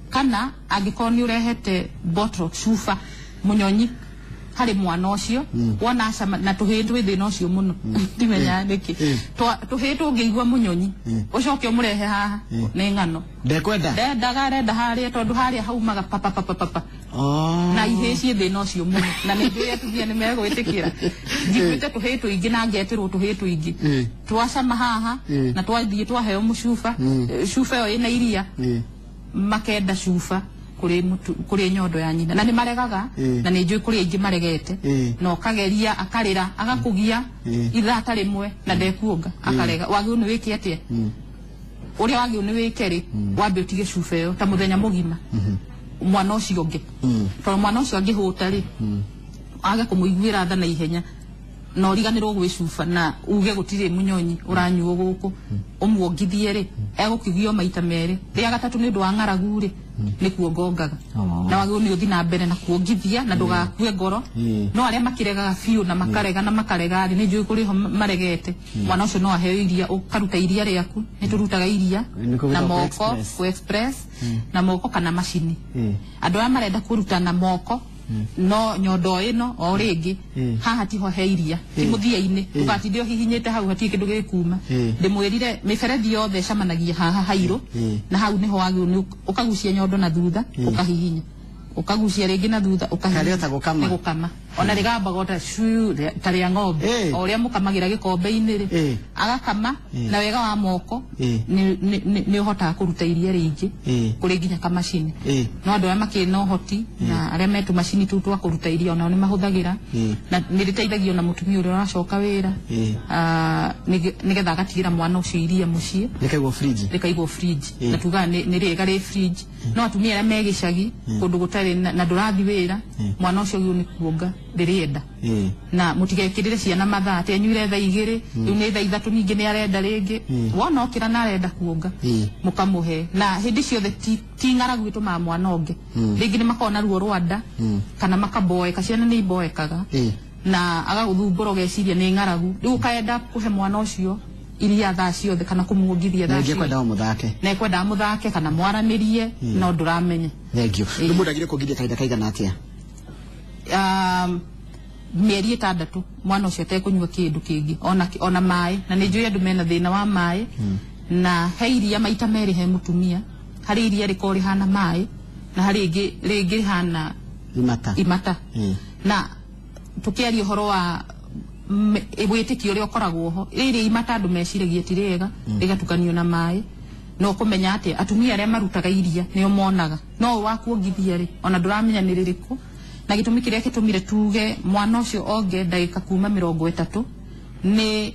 Kana angĩkorwo nĩ ũrehete bottle cuba mũnyonyi harĩ mwana ũcio wona acama na tũhĩĩ twĩ thĩna ũcio mũno ndimenyaga nĩkĩ tũhĩĩ tũngĩigua mũnyonyi ũcoke ũmũrehe haha nĩ ng'ano ndekwenda ndendaga arenda harĩa tondũ harĩa haumaga papa papa papa na ihĩĩ ciĩ thĩna ũcio mũno na nĩ njũĩ atumia nĩ megwĩtĩkĩra njiguĩte tũhĩĩ tũingĩ na ngetĩrwo tũhĩĩ tũingĩ twacama haha na twathiĩ twaheo mũcuba cuba ĩyo ĩna iria makenda cuba kũrĩ nyondo ya nyina na nĩ maregaga na nĩ njũĩ kũrĩ aingĩ maregete na ũkageria akarĩra agakũgia ithaa ta rĩmwe na ndekuonga akarega. Wagĩrĩirwo nĩ wĩke atĩa? Ũrĩa wagĩrĩirwo nĩ wĩke rĩ wambe ũtige cuba ĩyo ta mũthenya mũgima mwana ũcio ũngĩ tondũ mwana ũcio angĩhũta rĩ age kũmũiguĩra tha na ihenya na ũriganĩrwo gwĩ cuba na uge gũtirĩ mũnyonyi ũranyuo gũkũ ũmuongithie rĩ egũkĩgio maita merĩ rĩa gatatũ nĩ ũndũ wa ng'aragu rĩ nĩ kuongongaga na wagĩrĩirwo nĩ ũthiĩ na mbere na kuongithia na ndũgakue ngoro no arĩa makĩregaga biũ na makarega na makarega rĩ nĩ njũĩ kũrĩ ho maregete mwana ũcio no aheo iria ũkaruta iria rĩaku nĩ tũrutaga iria na moko ku express na moko kana macini andũ arĩa marenda kũruta na moko No nyondo ĩno o rĩngĩ haha tiho he iria ti mũthia-inĩ ũgatinde ũhihinyĩte hau hatirĩ kĩndũ gĩkuma. Ndĩmwĩrire mĩberethi yothe ĩcemanagia haha hairũ na hau nĩho wagĩrĩirwo nĩ ũkagucia nyondo na thutha ũkahihinya ukagucia rĩngĩ na thutha ukahihinya ta gũkama. Nĩ gũkama ona rĩgambaga ta cuu ta rĩa ng'ombe o ũrĩa mũkamagĩra gĩkombe-inĩ rĩ agakama na wega wa moko nĩ ũhotaga kũruta iria rĩingĩ kũrĩ nginya kamacini. No andũ arĩa makĩrĩ na ũhoti na arĩa me tũmacini tũu twa kũruta iria onao nĩ mahũthagĩra na nĩ rĩteithagia ona mũtumia ũrĩa ũracoka wĩra nĩgetha agatigĩra mwana ũcio iria mũciĩ rĩkaigwo fridge rĩkaigwo fridge na tugaga nĩ rĩega rĩ fridge. No atumia arĩa me gĩcagi kũndũ gũtarĩ na ndũrathi wĩra mwana ũcio ũyũ nĩ kuonga rĩrĩenda na mũtigekĩrĩre ciana mathaa atĩ anyuire thaa 2 rĩu nĩ thaa 3 ningĩ nĩ arenda rĩngĩ wona okĩra na arenda kuonga mũkamũhe na hĩndĩ ciothe ti ng'aragu ĩtũmaga mwana onge rĩngĩ nĩ makoragwo na ruo rwa nda kana makaboeka ciana nĩ iboekaga na agagũthumbũra ũgeciria nĩ ng'aragu rĩu ũkaenda kũhe mwana ũcio iria thaa ciothe kana kũmuongithia thaa ciothe na ekwenda mũthake kana mwaranĩrie no ndũramenya. Thank you. Rĩu mũndũ agĩrĩire kuongithia kahinda kaigana atĩa? Mĩeri 6 mwana ũcio atekũnyua kĩndũ kĩngĩ ona maĩ na nĩ njũĩ andũ mena thĩna wa maĩ na he iria maita merĩ he mũtumia harĩ iria rĩkoragwo rĩhana maĩ na harĩ rĩngĩ rĩhana imata. Na tũkĩaria ũhoro wa wĩtĩkio ũrĩa ũkoragwo ho rĩrĩ imata andũ meciragia ti rĩega rĩgatukanio na maĩ no kũmenya atĩ atumia arĩa marutaga iria nĩo monaga no wakuongithia rĩ ona ndũramenya nĩ rĩrĩkũ na gĩtũmi kĩrĩa gĩtũmire tuge mwana ũcio onge ndagĩka kuma 30 nĩ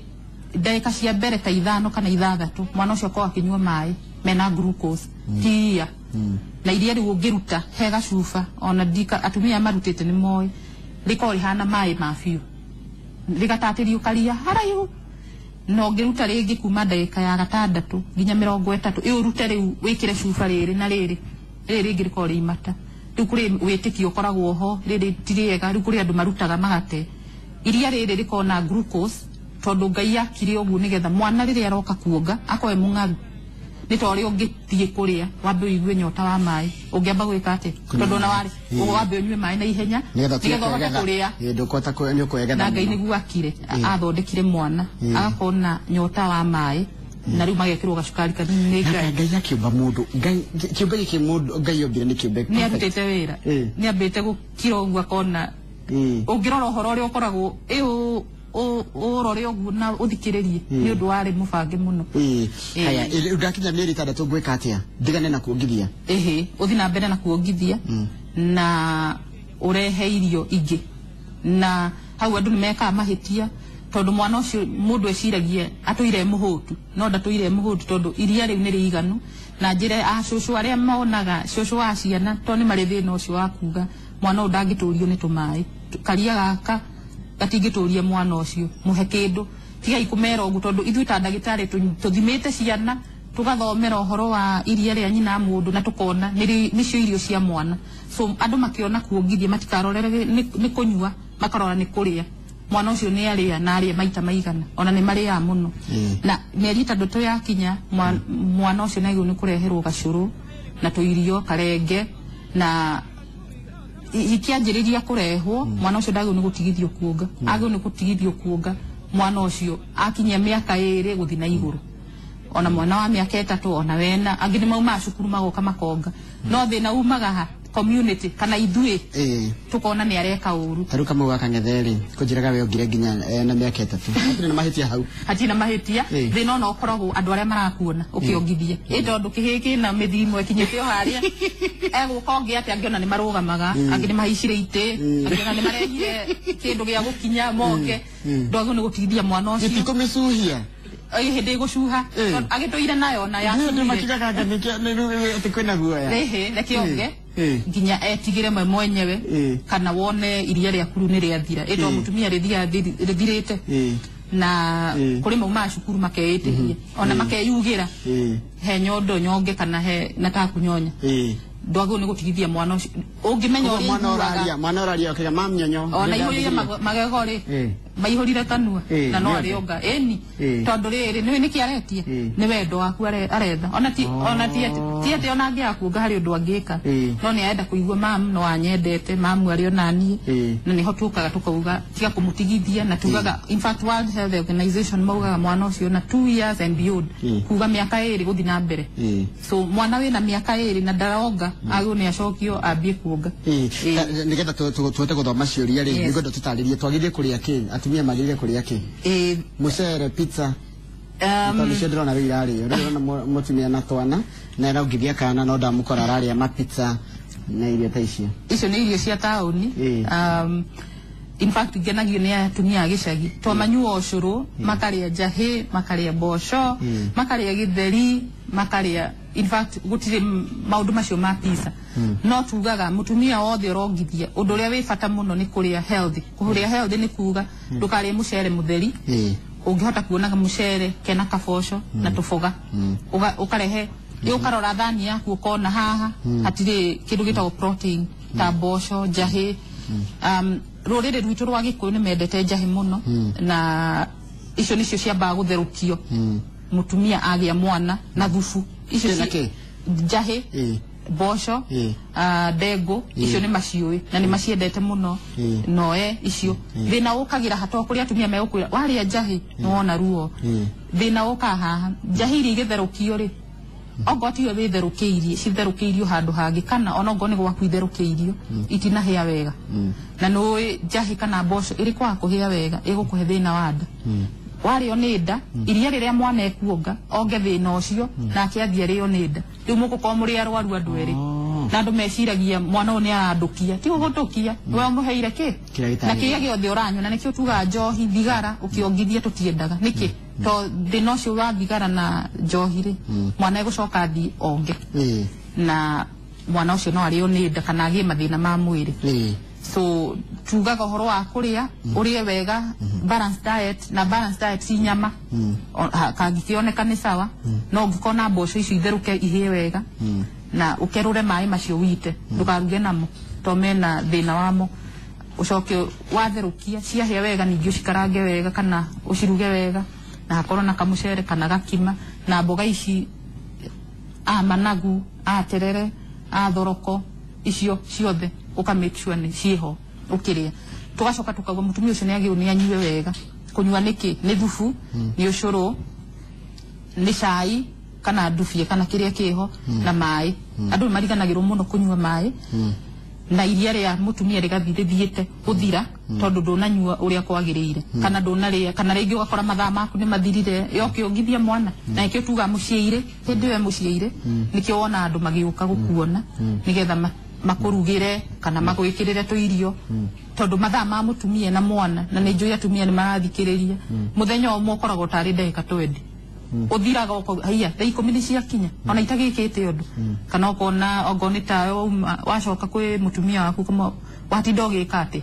ndagĩka cia mbere ta 5 kana 6 mwana ũcio akorwo akĩnyua maĩ mena glucose ti iria na iria rĩu ũngĩruta he gacuba ona ndika atumia marutĩte nĩ moĩ rĩkorwo rĩhana maĩ ma biũ rĩgatatĩrio karia haraihu na ũngĩruta rĩngĩ kuma ndagĩka ya 6 nginya 30 ĩyo ũrute rĩu wĩkĩre cuba rĩrĩ na rĩrĩ rĩrĩ rĩngĩ rĩkorwo rĩ imata rĩu kũrĩ wĩtĩkio ũkoragwo ho rĩrĩ ti rĩega rĩu kũrĩ andũ marutaga magate iria rĩrĩ rĩkorwo na glucose tondũ Ngai akire ũguo nĩgetha mwana rĩrĩa aroka kuonga akorwo e mũng'aru nĩ ta ũrĩa ũngĩthiĩ kũrĩa wambe ũigue nyota wa maĩ ũngĩamba gwĩka atĩa tondũ ona warĩ wambe ũnyue maĩ na ihenya nĩgetha ũhote kũrĩa na Ngai nĩguo akire athondekire mwana agakorwo na nyota wa maĩ na rĩu magekĩrwo gacukari kanini nĩ Ngai. Ngai akĩũmba mũndũ Ngai kĩũmbe gĩkĩ mũndũ Ngai ombire nĩ kĩũmbe nĩ arutĩte wĩra nĩ ambĩte gũkira ũguo akona ũngĩrora ũhoro ũrĩa ũkoragwo ũrore ũguo na ũthikĩrĩrie nĩ ũndũ warĩ mũbange mũno. Haya rĩu ndakinya mĩeri 6 ngwĩka atĩa ndigane na kuongithia? Ĩhĩ ũthiĩ na mbere na kuongithia na ũrehe irio ingĩ na hau andũ nĩ mekaga mahĩtia tondũ mwana ũcio mũndũ eciragia atũire mũhũtu no ndatũire mũhũtu tondũ iria rĩu nĩ rĩiganu na njĩra a cũcũ arĩa monaga cũcũ wa ciana tondũ nĩ marĩ thĩna ũcio wa kuga mwana ũyũ ndangĩtũrio nĩ tũmaĩ karia gaka gatingĩtũria mwana ũcio mũhe kĩndũ tigai kũmera ũguo tondũ ithuĩ ta ndagĩtarĩ tũthimĩte ciana tũgathomera ũhoro wa iria rĩa nyina mũndũ na tũkona nĩcio irio cia mwana so andũ makĩona kuongithia matikarorere nĩ kũnyua makarora nĩ kũrĩa mwana ũcio nĩ arĩa na arĩa maita maigana ona nĩ marĩaga mũno na mĩeri 6 yakinya mwana ũcio nĩ agĩrĩirwo nĩ kũreherwo gacũrũ na tũirio karenge na ikĩanjĩrĩria kũrehwo mwana ũcio ndagĩrĩirwo nĩ gũtigithio kuonga agĩrĩirwo nĩ gũtigithio kuonga mwana ũcio akinyia mĩaka 2 gũthiĩ na igũrũ ona mwana wa mĩaka 3 ona wena angĩ nĩ maumaga cukuru magoka makonga no thĩna umaga ha community kana ithuĩ tukona nĩ areka ũru ta rĩu kamau gaka ng'ethe-rĩ kũnjĩraga we ongire nginya na mĩaka 3 hatirĩ na mahĩtia hau hatirĩ na mahĩtia thĩna ona ũkoragwo andũ arĩa marakuona ũkĩongithia ĩ tondũ kĩhĩ kĩna mĩthimo ĩkinyĩte o harĩa egũka ongĩ atĩa angĩ ona nĩ marũgamaga angĩ nĩ mahaicire itĩ angĩ ona nĩ marehire kĩndũ gĩa gũkinya moke ndwagĩrĩirwo nĩ gũtigithia mwana ũcio gĩtikũmĩcuhia hĩndĩ ĩgũcuha agĩtũire nayo na yacuhire makiugaga atĩ kwĩna guoya rĩhĩ reke onge nginya etigĩre mwe mwenyewe kana wone iria rĩaku rĩu nĩ rĩathira ĩ to mũtumia rĩthiaga rĩthirĩte na kũrĩ maumaga cukuru makeĩtĩkia ona makeyugĩra he nyondo nyonge kana he nataka kunyonya Ndwagĩrĩirwo nĩ gũtigithia mwana ũcio ũngĩmenya Koguo ũrĩa mwana aiguaga. ũraria, mwana ũraria ũkaiga mam nyonyo. Ona ihũrire magego rĩ, maihũrire kanua na no arĩonga ĩni, tondũ rĩrĩ nĩũĩ nĩkĩ aretia, nĩ wendo waku aretha. Ona ti ona ti ti atĩ ona angĩaga kuonga harĩ ũndũ angĩka, no nĩ arenda kũigua mamu no anyendete, mamu arĩ ona niĩ. Na nĩho tũkaga tũkauga tiga kũmũtigithia, na tugaga, in fact World Health Organization maugaga mwana ũcio na 2 years and beyond, kuga mĩaka 2 gũthiĩ na mbere. So mwana wĩna mĩaka 2 na ndaronga agĩrĩirwo nĩ acokio ambie kuonga. Nĩgetha tũhote gũthoma ciũria rĩ, nĩngwenda tũtarĩrie twagĩrĩire kũrĩa kĩ, atumia magĩrĩire kũrĩa kĩ? Mũcere, pizza, tondũ nĩcio ndĩrona rĩu irarĩo. Rĩu ndĩrona mũtumia na twana na araongithia kana, no ndamũkora ararĩa mapizza na irio ta icio. Icio nĩ irio cia taũni. In fact ngenagio nĩ atumia a gĩcagi to manyua ũcũrũ, makarĩa njahĩ, makarĩa mboco, makarĩa gĩtheri, makarĩa, in fact gũtirĩ maũndũ macio ma pizza. No tugaga mũtumia wothe ũrongithia, ũndũ ũrĩa wĩ bata mũno nĩ kũrĩa healthy. Kũrĩa healthy nĩ kuga ndũkarĩe mũcere mũtheri. Ũngĩhota kuonaga mũcere kena kaboco na tũboga, ũkarehe ũkarora thani yaku, ũkona haha hatirĩ kĩndũ gĩtagwo protein ta mboco, njahĩ. Rũrĩrĩ rwitũ rwa Gĩkũyũ nĩ mendete njahĩ mũno, na icio nĩcio ciambaga gũtherũkio mũtumia agĩa mwana, na thubu icio. Kĩ na kĩ? Njahĩ, mboco, ndengũ, icio nĩ maciũĩ na nĩ maciendete mũno. Noe icio thĩna ũkagĩra hato kũrĩa atumia megũkwĩra warĩa njahĩ nĩ wona ruo. Thĩna ũkaga haha, njahĩ iria igĩtherũkio rĩ, ongorwo tiwe wĩtherũkĩirie, citherũkĩirio handũ hangĩ, kana ona ongorwo nĩ gwaku itherũkĩirio, itinahĩa wega. Na nĩũĩ njahĩ kana mboco ĩrĩ kwaga kũhĩa wega ĩgũkũhe thĩna wa nda. Warĩo nĩ nda, iria rĩrĩa mwana ekuonga onge thĩna ũcio, nake athiĩ arĩo nĩ nda, rĩu mũgũkorwo mũrĩ arwaru andũ erĩ. Na andũ meciragia mwana ũyũ nĩ arandũkia. Ti gũgũndũkia, we ũmũheire kĩ Kĩrĩa gĩtarĩ. Na kĩrĩa gĩothe ũranyua, na nĩkĩo tugaga njohi, thigara ũkĩongithia tũtiendaga. Nĩkĩ? To thĩna ũcio wa thigara na njohi rĩ, mwana egũcoka athiĩ onge, na mwana ũcio no arĩo nĩ nda kana agĩe mathĩna ma mwĩrĩ. So tugaga ũhoro wa kũrĩa, ũrĩe wega, balanced diet. Na balanced diet ti nyama. Kangĩkĩoneka nĩ sawa, no ũngĩkona mboco icio itherũke ihĩe wega, na ũkerũre maĩ macio wite, ndũkaruge namo to mena thĩna wamo. Ũcoke watherũkia ciahĩa wega, ningĩ ũcikarange wega kana ũciruge wega, na hakorwo na kamũcere kana gakima na mboga ici, a managu, a terere, a thoroko, icio ciothe ũka make sure nĩ ciĩho ũkĩrĩa. Tũgacoka tukauga mũtumia ũcio nĩ agĩrĩirwo nĩ anyue wega. Kũnyua nĩkĩ? Nĩ thubu, nĩ ũcũrũ, nĩ cai kana ndubie kana kĩrĩa kĩho, na maĩ. Andũ nĩ mariganagĩrwo mũno kũnyua maĩ, na iria rĩa mũtumia rĩgathiĩ rĩthiĩte gũthira tondũ ndũnanyua ũrĩa kwagĩrĩire kana ndũnarĩa, kana rĩngĩ ũgakora mathaa maku nĩ mathirire yokĩongithia mwana. Na nĩkĩo tuga mũciĩ-irĩ, hĩndĩ ĩyo mũciĩ-irĩ nĩkĩo wona andũ magĩũka gũkuona nĩgetha makũrugĩre kana magwĩkĩrĩre tũirio, tondũ mathaa ma mũtumia na mwana, na nĩ njũĩ atumia nĩ marathikĩrĩria, mũthenya ũmwe ũkoragwo tarĩ ndagĩka 20 ũthiraga, haiya, thaa 10 nĩ ciakinya ona itagĩkĩte ũndũ. Kana ũkona ongorwo nĩ tawe wauma wacoka kwĩ mũtumia waku, kama watinda ũgĩka atĩ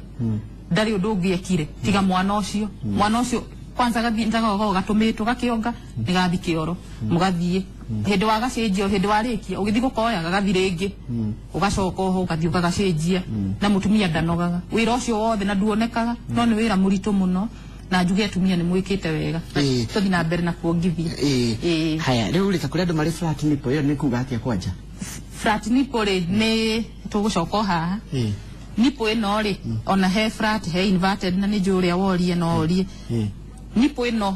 ndarĩ ũndũ ũngĩ ekire tiga mwana ũcio. Mwana ũcio kwanza gathiĩ njaga gatũmĩtwo gakĩonga, nĩ gathi kĩoro, mũgathiĩ hĩndĩ wa gacenjio, hĩndĩ warĩkia ũgĩthiĩ gũkoya gagathi rĩngĩ, ũgacoka oho ũgathiĩ ũgagacenjia. Na mũtumia ndanogaga wĩra ũcio wothe na nduonekaga, no nĩ wĩra mũritũ mũno, na njuge atumia nĩ mwĩkĩte wega. Tũthiĩ na mbere na kuongithia. Haya, rĩu rĩ, ta kũrĩ andũ marĩ flat nipple, ĩyo nĩ kuga atĩa kwanja? Flat nipple rĩ, nĩ tũgũcoka o haha. Nipple ĩno rĩ, ona he flat, he inverted, na nĩ njũĩ ũrĩa worie no orie. Nipple ĩno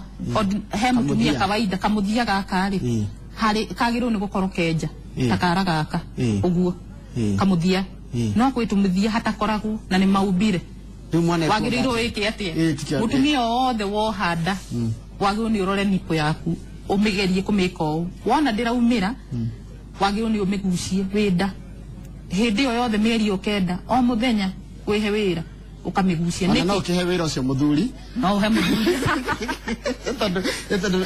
he mũtumia Kamũthia. kawaida kamũthia gaka rĩ, harĩ kagĩrĩirwo nĩ gũkorwo kenja ta kara gaka ũguo, kamũthia. No kwĩ tũmũthia hatakoragwo na nĩ maumbire. Rĩu mwana Wagĩrĩirwo wĩke atĩa? Mũtumia wothe woha nda wagĩrĩirwo nĩ ũrore nipple yaku, ũmĩgerie kũmĩka ũũ. Wona ndĩraumĩra, wagĩrĩirwo nĩ ũmĩgucie wĩ nda hĩndĩ ĩyo yothe mĩeri ĩyo 9, o mũthenya wĩhe wĩra. Ũkamĩgucia. Ona no ũkĩhe wĩra ũcio mũthuri. No ũhe mũthuri. Tondũ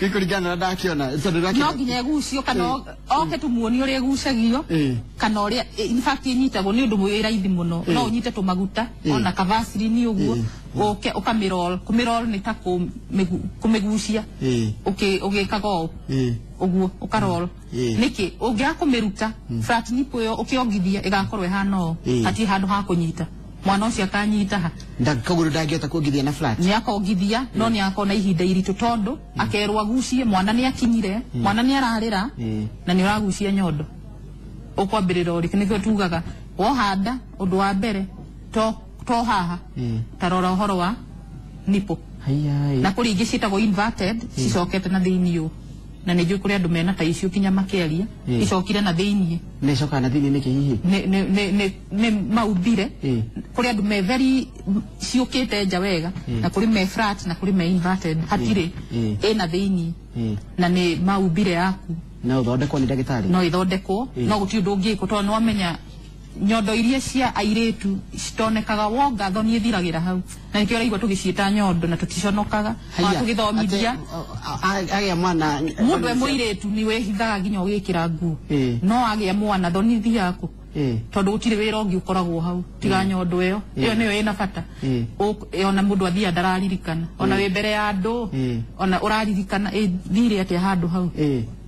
gĩkũringana na ndakĩona, tondũ no nginya ĩgucio kana oke tũmuonie ũrĩa ĩgucagio, kana ũrĩa in fact ĩnyitagwo nĩ ũndũ wĩ raithi mũno. No ũnyite tũmaguta ona kavasilini ũguo, ũke ũkamĩroll. Kũmĩroll nĩ ta kũmĩgucia ũgĩkaga ũũ ũguo, ũkaroll. Nĩkĩ ũngĩaga kũmĩruta flat nipple ĩyo ũkĩongithia ĩgakorwo ĩhana ũũ, hatirĩ handũ ha kũnyita. Mwana ũcio akanyita ha? Koguo ndangĩhota kuongithia na flat. Nĩ akongithia, no nĩ agakorwo na ihinda iritũ tondũ akerwo agucie, mwana nĩ akinyire, mwana nĩ ararĩra na nĩ ũragucia nyondo. Ũkwambĩrĩra ũrĩ nĩkĩo tugaga wohanda ũndũ wa mbere to haha, ta rora ũhoro wa nipple. Na kũrĩ ingĩ ciĩtagwo inverted, cicokete na thĩinĩ ũũ, na nĩ njũĩ kũrĩ andũ mena ta icio kinya makĩaria, icokire na thĩinĩ. Nĩ icokaga na thĩinĩ nĩkĩ hihi? Nĩ maumbire. Kũrĩ andũ me very ciũkĩte nja wega, na kũrĩ me flat, na kũrĩ me inverted. Hatirĩ ĩna thĩinĩ, na nĩ maumbire yaku. No ũthondekwo nĩ ndagĩtarĩ? No ĩthondekwo, no gũtirĩ ũndũ ũngĩkwo tondũ nĩwamenya nyondo iria cia airĩtu citonekaga wonga, thoni ĩthiragĩra hau, na nĩkĩo ũraigua tũgĩciĩta nyondo na tũticonokaga. Ona tũgĩthomithia agĩa mwana, mũndũ e mũirĩtu nĩ wĩhithaga nginya ũgĩkĩra nguo, no agĩa mwana thoni ithiaga kũ? Tondũ gũtirĩ wĩra ũngĩ ũkoragwo hau tiga nyondo ĩyo. Ĩyo nĩyo ĩna bata. Ona mũndũ athiaga ndararirikana, ona wĩ mbere ya andũ, ona ũraririkana thire atĩa handũ hau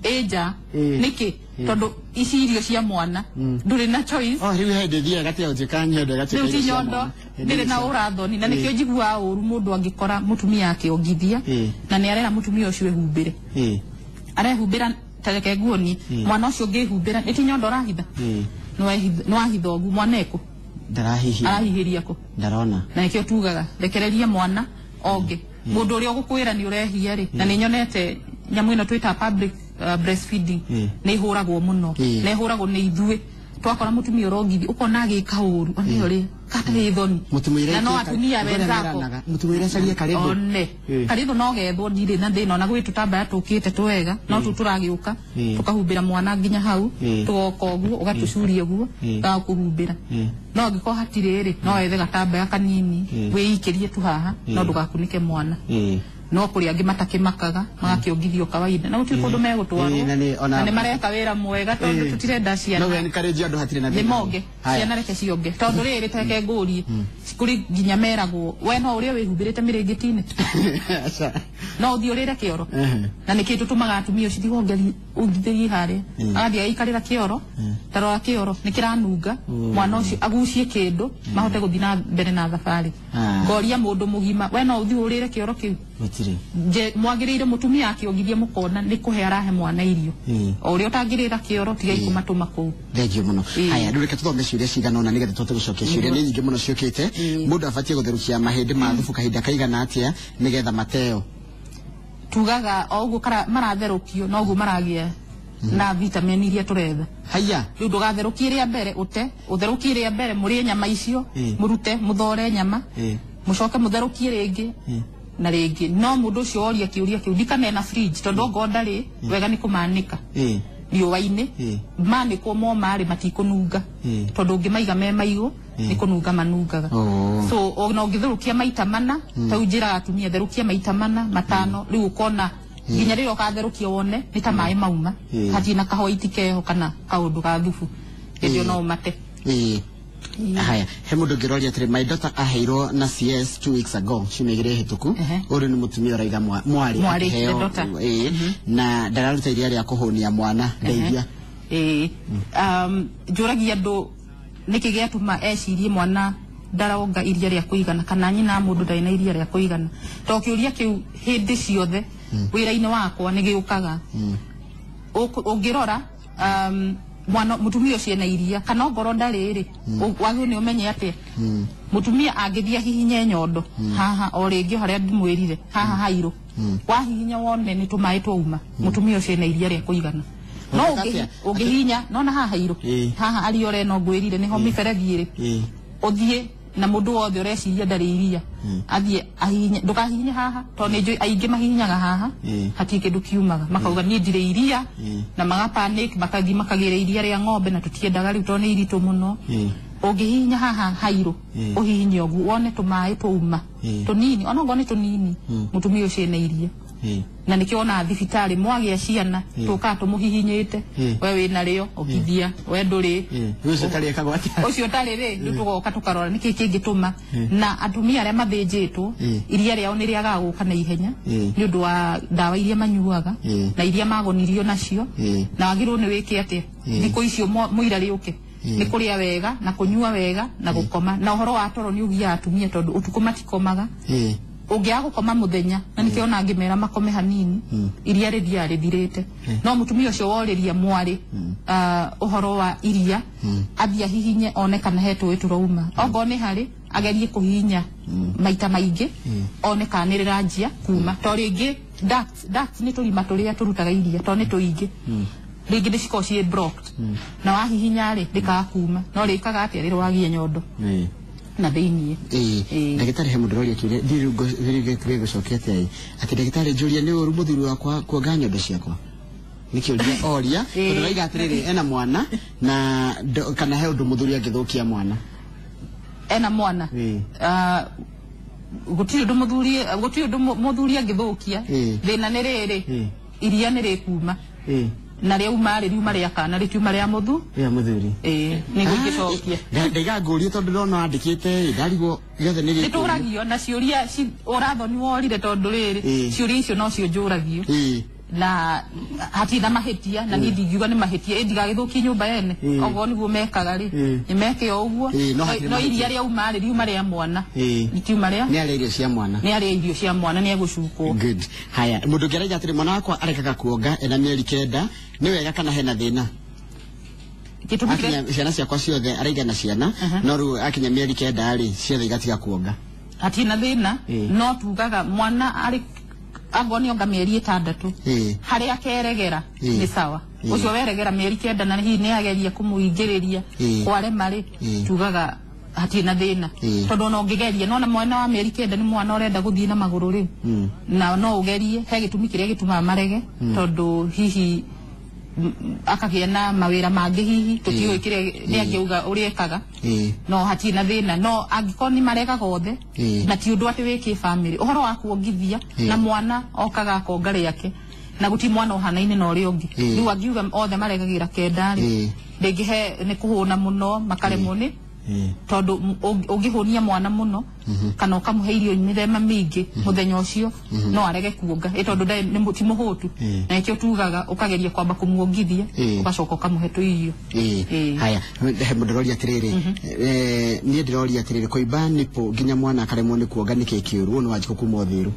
ĩ nja. Nĩkĩ? Tondũ ici irio cia mwana ndũrĩ na choice. Oh, rĩu hĩndĩ ĩthiaga ĩgatiga gũtuĩka nyondo, ĩgatuĩka rĩu ti irio cia nyondo mwana. Ndĩrĩ na ũrathoni, na nĩkĩo njiguaga ũru mũndũ angĩkora mũtumia akĩongithia na nĩ arera mũtumia ũcio ehumbĩre, arehumbĩra. Ta reke nguonie mwana ũcio ũngĩhumbĩra, nĩ ti nyondo ũrahitha? Nĩwahitha ũguo, mwana ekũ? Ndarahihia. Arahihĩria kũ? Ndarona. Na nĩkĩo tugaga rekereria mwana onge. Mũndũ ũrĩa ũgũkwĩra nĩ ũrehia rĩ, na nĩ nyonete nyamũ ĩno twĩtaga public breastfeeding nĩ ĩhũragwo mũno, na ĩhũragwo nĩ ithuĩ twakora mũtumia ũrongithia, ũkona agĩka ũru one ũrĩ katarĩ thoni, na no atumia wenzako. Mũtumũire carie karĩthũ. One karĩthũ no gethwo, ndirĩ na thĩna ona gwĩ tũtambaya tũkĩte twega, no tũu tũragĩũka tũkahumbĩra mwana nginya hau, tũgoka ũguo ũgatũcuria ũguo gagakũhumbĩra. No angĩkorwo hatirĩ rĩ, no wethe gatambaya kanini wĩikĩrie tu haha, no ndũgakunĩke mwana. No kũrĩ angĩ matakĩmakaga, magakĩongithio kawaida na gũtirĩ kũndũ megũtwarwo, na nĩ- na nĩ mareka wĩra mwega tondũ tũtirenda ciana. No encourage andũ, hatirĩ na nĩ thĩna. monge. Haya. Ciana reke cionge, tondũ rĩrĩ teke ngũrie, kũrĩ nginya meragwo we no ũrĩa wĩhumbĩrĩte mĩrĩngĩti-inĩ. Aca. No ũthiĩ ũrĩre kĩoro. Na nĩkĩ tũtũmaga atumia ũcio tiga ongithĩrie harĩa, agathiĩ agaikarĩra kĩoro? Ta rora kĩoro nĩ kĩranunga, mwana ũcio agucie kĩndũ mahote gũthiĩ na mbere na thabarĩ. Ngoria mũndũ mũgima, we no ũthiĩ ũrĩre kĩoro kĩu? Gũtirĩ. Nje mwagĩrĩire mũtumia akĩongithia mũkona nĩ kũhe arahe mwana irio, o ũrĩa ũtangĩrĩra kĩoro, tigai kũmatũma kũu. Thank you mũno. Haya, rĩu reke tũthome ciũria cigana ũna nĩgetha tũhote gũcokia ciũria. Nĩ nyingĩ mũno ciũkĩte. Mũndũ abatiĩ gũtherũkia mahĩndĩ ma thubu kahinda kaigana atĩa nĩgetha mateo? Tugaga o ũguo maratherũkio noguo maragĩa na vitamin iria tũretha. Haya. Rĩu ndũgatherũkie rĩa mbere ũte, ũtherũkie rĩa mbere mũrĩe nyama icio, mũrute mũthore nyama, mũcoke mũtherũkie rĩngĩ na rĩngĩ. No mũndũ ũcio woria kĩũria kĩu ndikanena fridge, tondũ ongorwo ndarĩ wega nĩ kũmanĩka riũa-inĩ. Manĩkwo moma rĩ, matikũnunga, tondũ ũngĩmaiga me maigũ nĩ kũnunga manungaga. So ona ũngĩtherũkia maita mana, tau njĩraga atumia therũkia maita mana matano, rĩu ũkona nginya rĩrĩa ũgatherũkia wone nĩ ta maĩ mauma, hatirĩ na kahoiti keho kana kaũndũ ga thubu, hĩndĩ ĩyo no ũmate. Haya, he mũndũ ũngĩroria atĩrĩ, my daughter aheirwo na CS 2 weeks ago, ciumia igĩrĩ hĩtũku. Ũrĩ nĩ mũtumia ũraiga mwarĩ Mwarĩ, akĩheo, the daughter. Na ndararuta iria rĩa kũhũnia mwana, ndeithia. Ĩĩ, njũragia andũ nĩkĩ gĩatũma ecirie mwana ndaronga iria rĩa kũigana, kana nyina mũndũ ndarĩ na iria rĩa kũigana, to kĩũria kĩu hĩndĩ ciothe wĩra-inĩ wakwa nĩ gĩũkaga. Ũngĩrora mwana mũtumia ũcio ena iria kana ongorwo ndarĩ rĩ, wagĩrĩirwo nĩ ũmenye atĩa mũtumia angĩthiĩ ahihinye nyondo haha o rĩngĩ o harĩa ndimwĩrire haha hairũ, wahihinya wone nĩ tũmaĩ twauma, mũtumia ũcio ena iria rĩa kũigana. No Ũngĩka atĩa? Ũngĩhihinya nona haha hairũ, haha ariore no ngwĩrire nĩho mĩberethi ĩrĩ, ũthiĩ na mũndũ wothe ũreciria ndarĩ iria athiĩ ahihinye, ndũkahihinye haha tondũ nĩ njũĩ aingĩ mahihinyaga haha, hatirĩ kĩndũ kiumaga, makauga niĩ ndirĩ iria, na maga panic, makathiĩ makagĩra iria rĩa ng'ombe, na tũtiendaga rĩu tondũ nĩ iritũ mũno. Ũngĩhihinya haha hairũ, ũhihinye ũguo wone tũmaĩ twauma tũnini, ona okorwo nĩ tũnini, mũtumia ũcio ena iria. Na nĩkĩo wonaga thibitarĩ mwagĩa ciana tũkaga tũmũhihinyĩte, we wĩna rĩo ongithia, we ndũrĩ. Ũcio ũtarĩ ekagwo atĩa? Ũcio ũtarĩ rĩ, rĩu tũgoka tũkarora nĩkĩ kĩngĩtũma. Na atumia arĩa mathĩnjĩtwo, iria rĩao nĩ rĩagaga gũka na ihenya nĩ ũndũ wa ndawa iria manyuaga na iria magonirio nacio. Na wagĩrĩirwo nĩ wĩke atĩa thikũ icio mũira rĩũke? Nĩ kũrĩa wega na kũnyua wega na gũkoma. Na ũhoro wa toro nĩ ũgiaga atumia, tondũ ũtukũ matikomaga. Ũngĩaga gũkoma mũthenya, na nĩkĩo ona ngĩmera makome hanini, iria rĩthiaga rĩthirĩte. No mũtumia ũcio worĩria mwarĩ, ũhoro wa iria, athiĩ ahihinye one kana he tũĩ tũrauma. Ongorwo nĩ harĩ, agerie kũhihinya maita maingĩ one kana nĩ rĩranjia kuma. To rĩngĩ ducts nĩ tũrima tũrĩa tũrutaga iria, to nĩ tũingĩ, rĩngĩ nĩ cikoragwo ciĩ blocked, na wahihinya rĩ, rĩkaga kuma. No rĩkaga atĩa? Rĩrwagie nyondo na thĩiniĩ. Ndagĩtarĩ, he mũndũ ũroria kĩũria, ndiũĩ gĩgũcokia atĩa ĩ. Atĩ ndagĩtarĩ, njũria nĩ ũru mũthuri wakwa kuonga nyondo ciakwa? Nĩ kĩũria oria, tondũ raiga atĩrĩrĩ, ena mwana na kana he ũndũ mũthuri angĩthũkia mwana. Ena mwana? Ah, gũtirĩ ũndũ mũthuri, gũtirĩ ũndũ mũthuri angĩthũkia. Thĩna nĩ rĩrĩ, iria nĩ rĩkuma, na rĩauma rĩ, riuma rĩa kana, rĩtiuma rĩa mũthu. Ya mũthuri. Ĩĩ, nĩguo ingĩcokia. Ndaiga ngũrie tondũ ndona wandĩkĩte ĩ, ndarigwo gĩothe nĩ nĩ tũragio na ciũria ũrathoni worire, tondũ rĩrĩ, ciũria icio nocio njũragio na hatirĩ na mahĩtia, na niĩ ndingiuga nĩ mahĩtia, ĩ ndigagĩthũkie nyũmba yene. Okorwo nĩguo mekaga rĩ, nĩ meke o ũguo. No hatirĩ no mahĩtia. Iria rĩauma rĩ, riuma rĩa mwana, rĩtiuma rĩa nĩ arĩa irio cia mwana. Nĩ arĩa irio cia mwana, nĩ egũcukwo. Good. Haya, mũndũ ũngĩ araiga atĩrĩ, mwana wakwa arekaga kuonga ena mĩeri 9, nĩ wega kana hena thĩna? Gĩtũmi kĩrĩa Akinya ciana ciakwa ciothe araigana ciana, no rĩu akinya mĩeri 9 rĩ, ciothe igatiga kuonga. Hatirĩ na thĩna. No tugaga mwana arĩ angorwo nĩ onga mĩeri 6, harĩa akeregera nĩ sawa. Ũcio weregera mĩeri 9 na hihi nĩ ageria kũmũingĩrĩria kwarema rĩ, tugaga hatirĩ na thĩna, tondũ ona ũngĩgeria nona mwana wa mĩeri 9 nĩ mwana ũrenda gũthiĩ na magũrũ rĩu, na no ũgerie. He gĩtũmi kĩrĩa gĩtũmaga marege, tondũ hihi akagĩa na mawĩra mangĩ, hihi tũtiũĩ kĩrĩa nĩ angĩauga ũrĩa ekaga. No hatirĩ na thĩna, no angĩkorwo nĩ maregaga othe, na ti ũndũ atĩ wĩkĩ family ũhoro wa kuongithia, na mwana okaga akonga rĩake, na gũtirĩ mwana ũhanaine na ũrĩa ũngĩ. Rĩu angiuga othe maregagĩra 9 rĩ, rĩngĩ he nĩ kũhũna mũno makaremwo nĩ, tondũ ũngĩhũnia mwana mũno kana ũkamũhe irio mĩthemba mĩingĩ mũthenya ũcio, no arege kuonga, ĩ tondũ ti mũhũtu. Na nĩkĩo tugaga ũkageria kwamba kũmuongithia, ũgacoka ũkamũhe tũirio. Haya, he mũndũ ũroria atĩrĩrĩ, niĩ ndĩroria atĩrĩrĩ, kũimba nipple nginya mwana akaremwo nĩ kuonga nĩkĩ kĩũru? Ũyũ nĩ Wanjikũ kuma Ũthiru.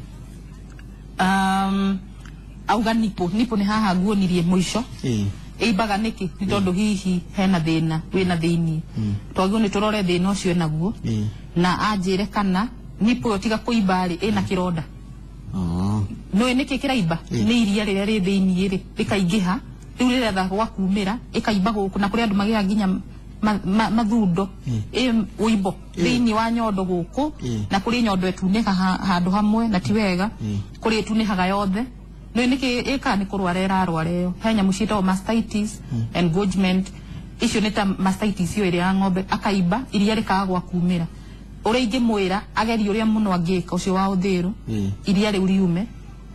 Auga nipple, nipple nĩ haha nguonirie mũico. Ĩimbaga nĩkĩ? Nĩ tondũ hihi hena thĩna wĩna thĩiniĩ. Twagĩrĩirwo nĩ tũrore thĩna ũcio enaguo, na anjĩre kana nipple ĩyo tiga kũimba rĩ, ĩna kĩronda. Nĩũĩ nĩkĩ kĩraimba? Nĩ iria rĩrĩa rĩ thĩiniĩ rĩ, rĩkaingĩha, rĩu rĩretha gwa kumĩra, ĩkaimba gũkũ. Na kũrĩ andũ magĩaga nginya mathundo, ĩ ũimbo thĩiniĩ wa nyondo gũkũ. Na kũrĩ nyondo ĩtunĩka handũ hamwe, na ti wega. Kũrĩ ĩtunĩhaga yothe. Nĩũĩ nĩkĩ ĩkaga? Nĩ kũrwara ĩrarwara ĩyo. He nyamũ ciĩtagwo mastitis, engorgement, icio nĩ ta mastitis ĩyo ĩrĩa ya ng'ombe, akaimba, iria rĩkaga gwa kumĩra. Ũrĩa ingĩmwĩra, agerie ũrĩa mũno angĩka ũcio wa ũthĩrũ, iria rĩu riume,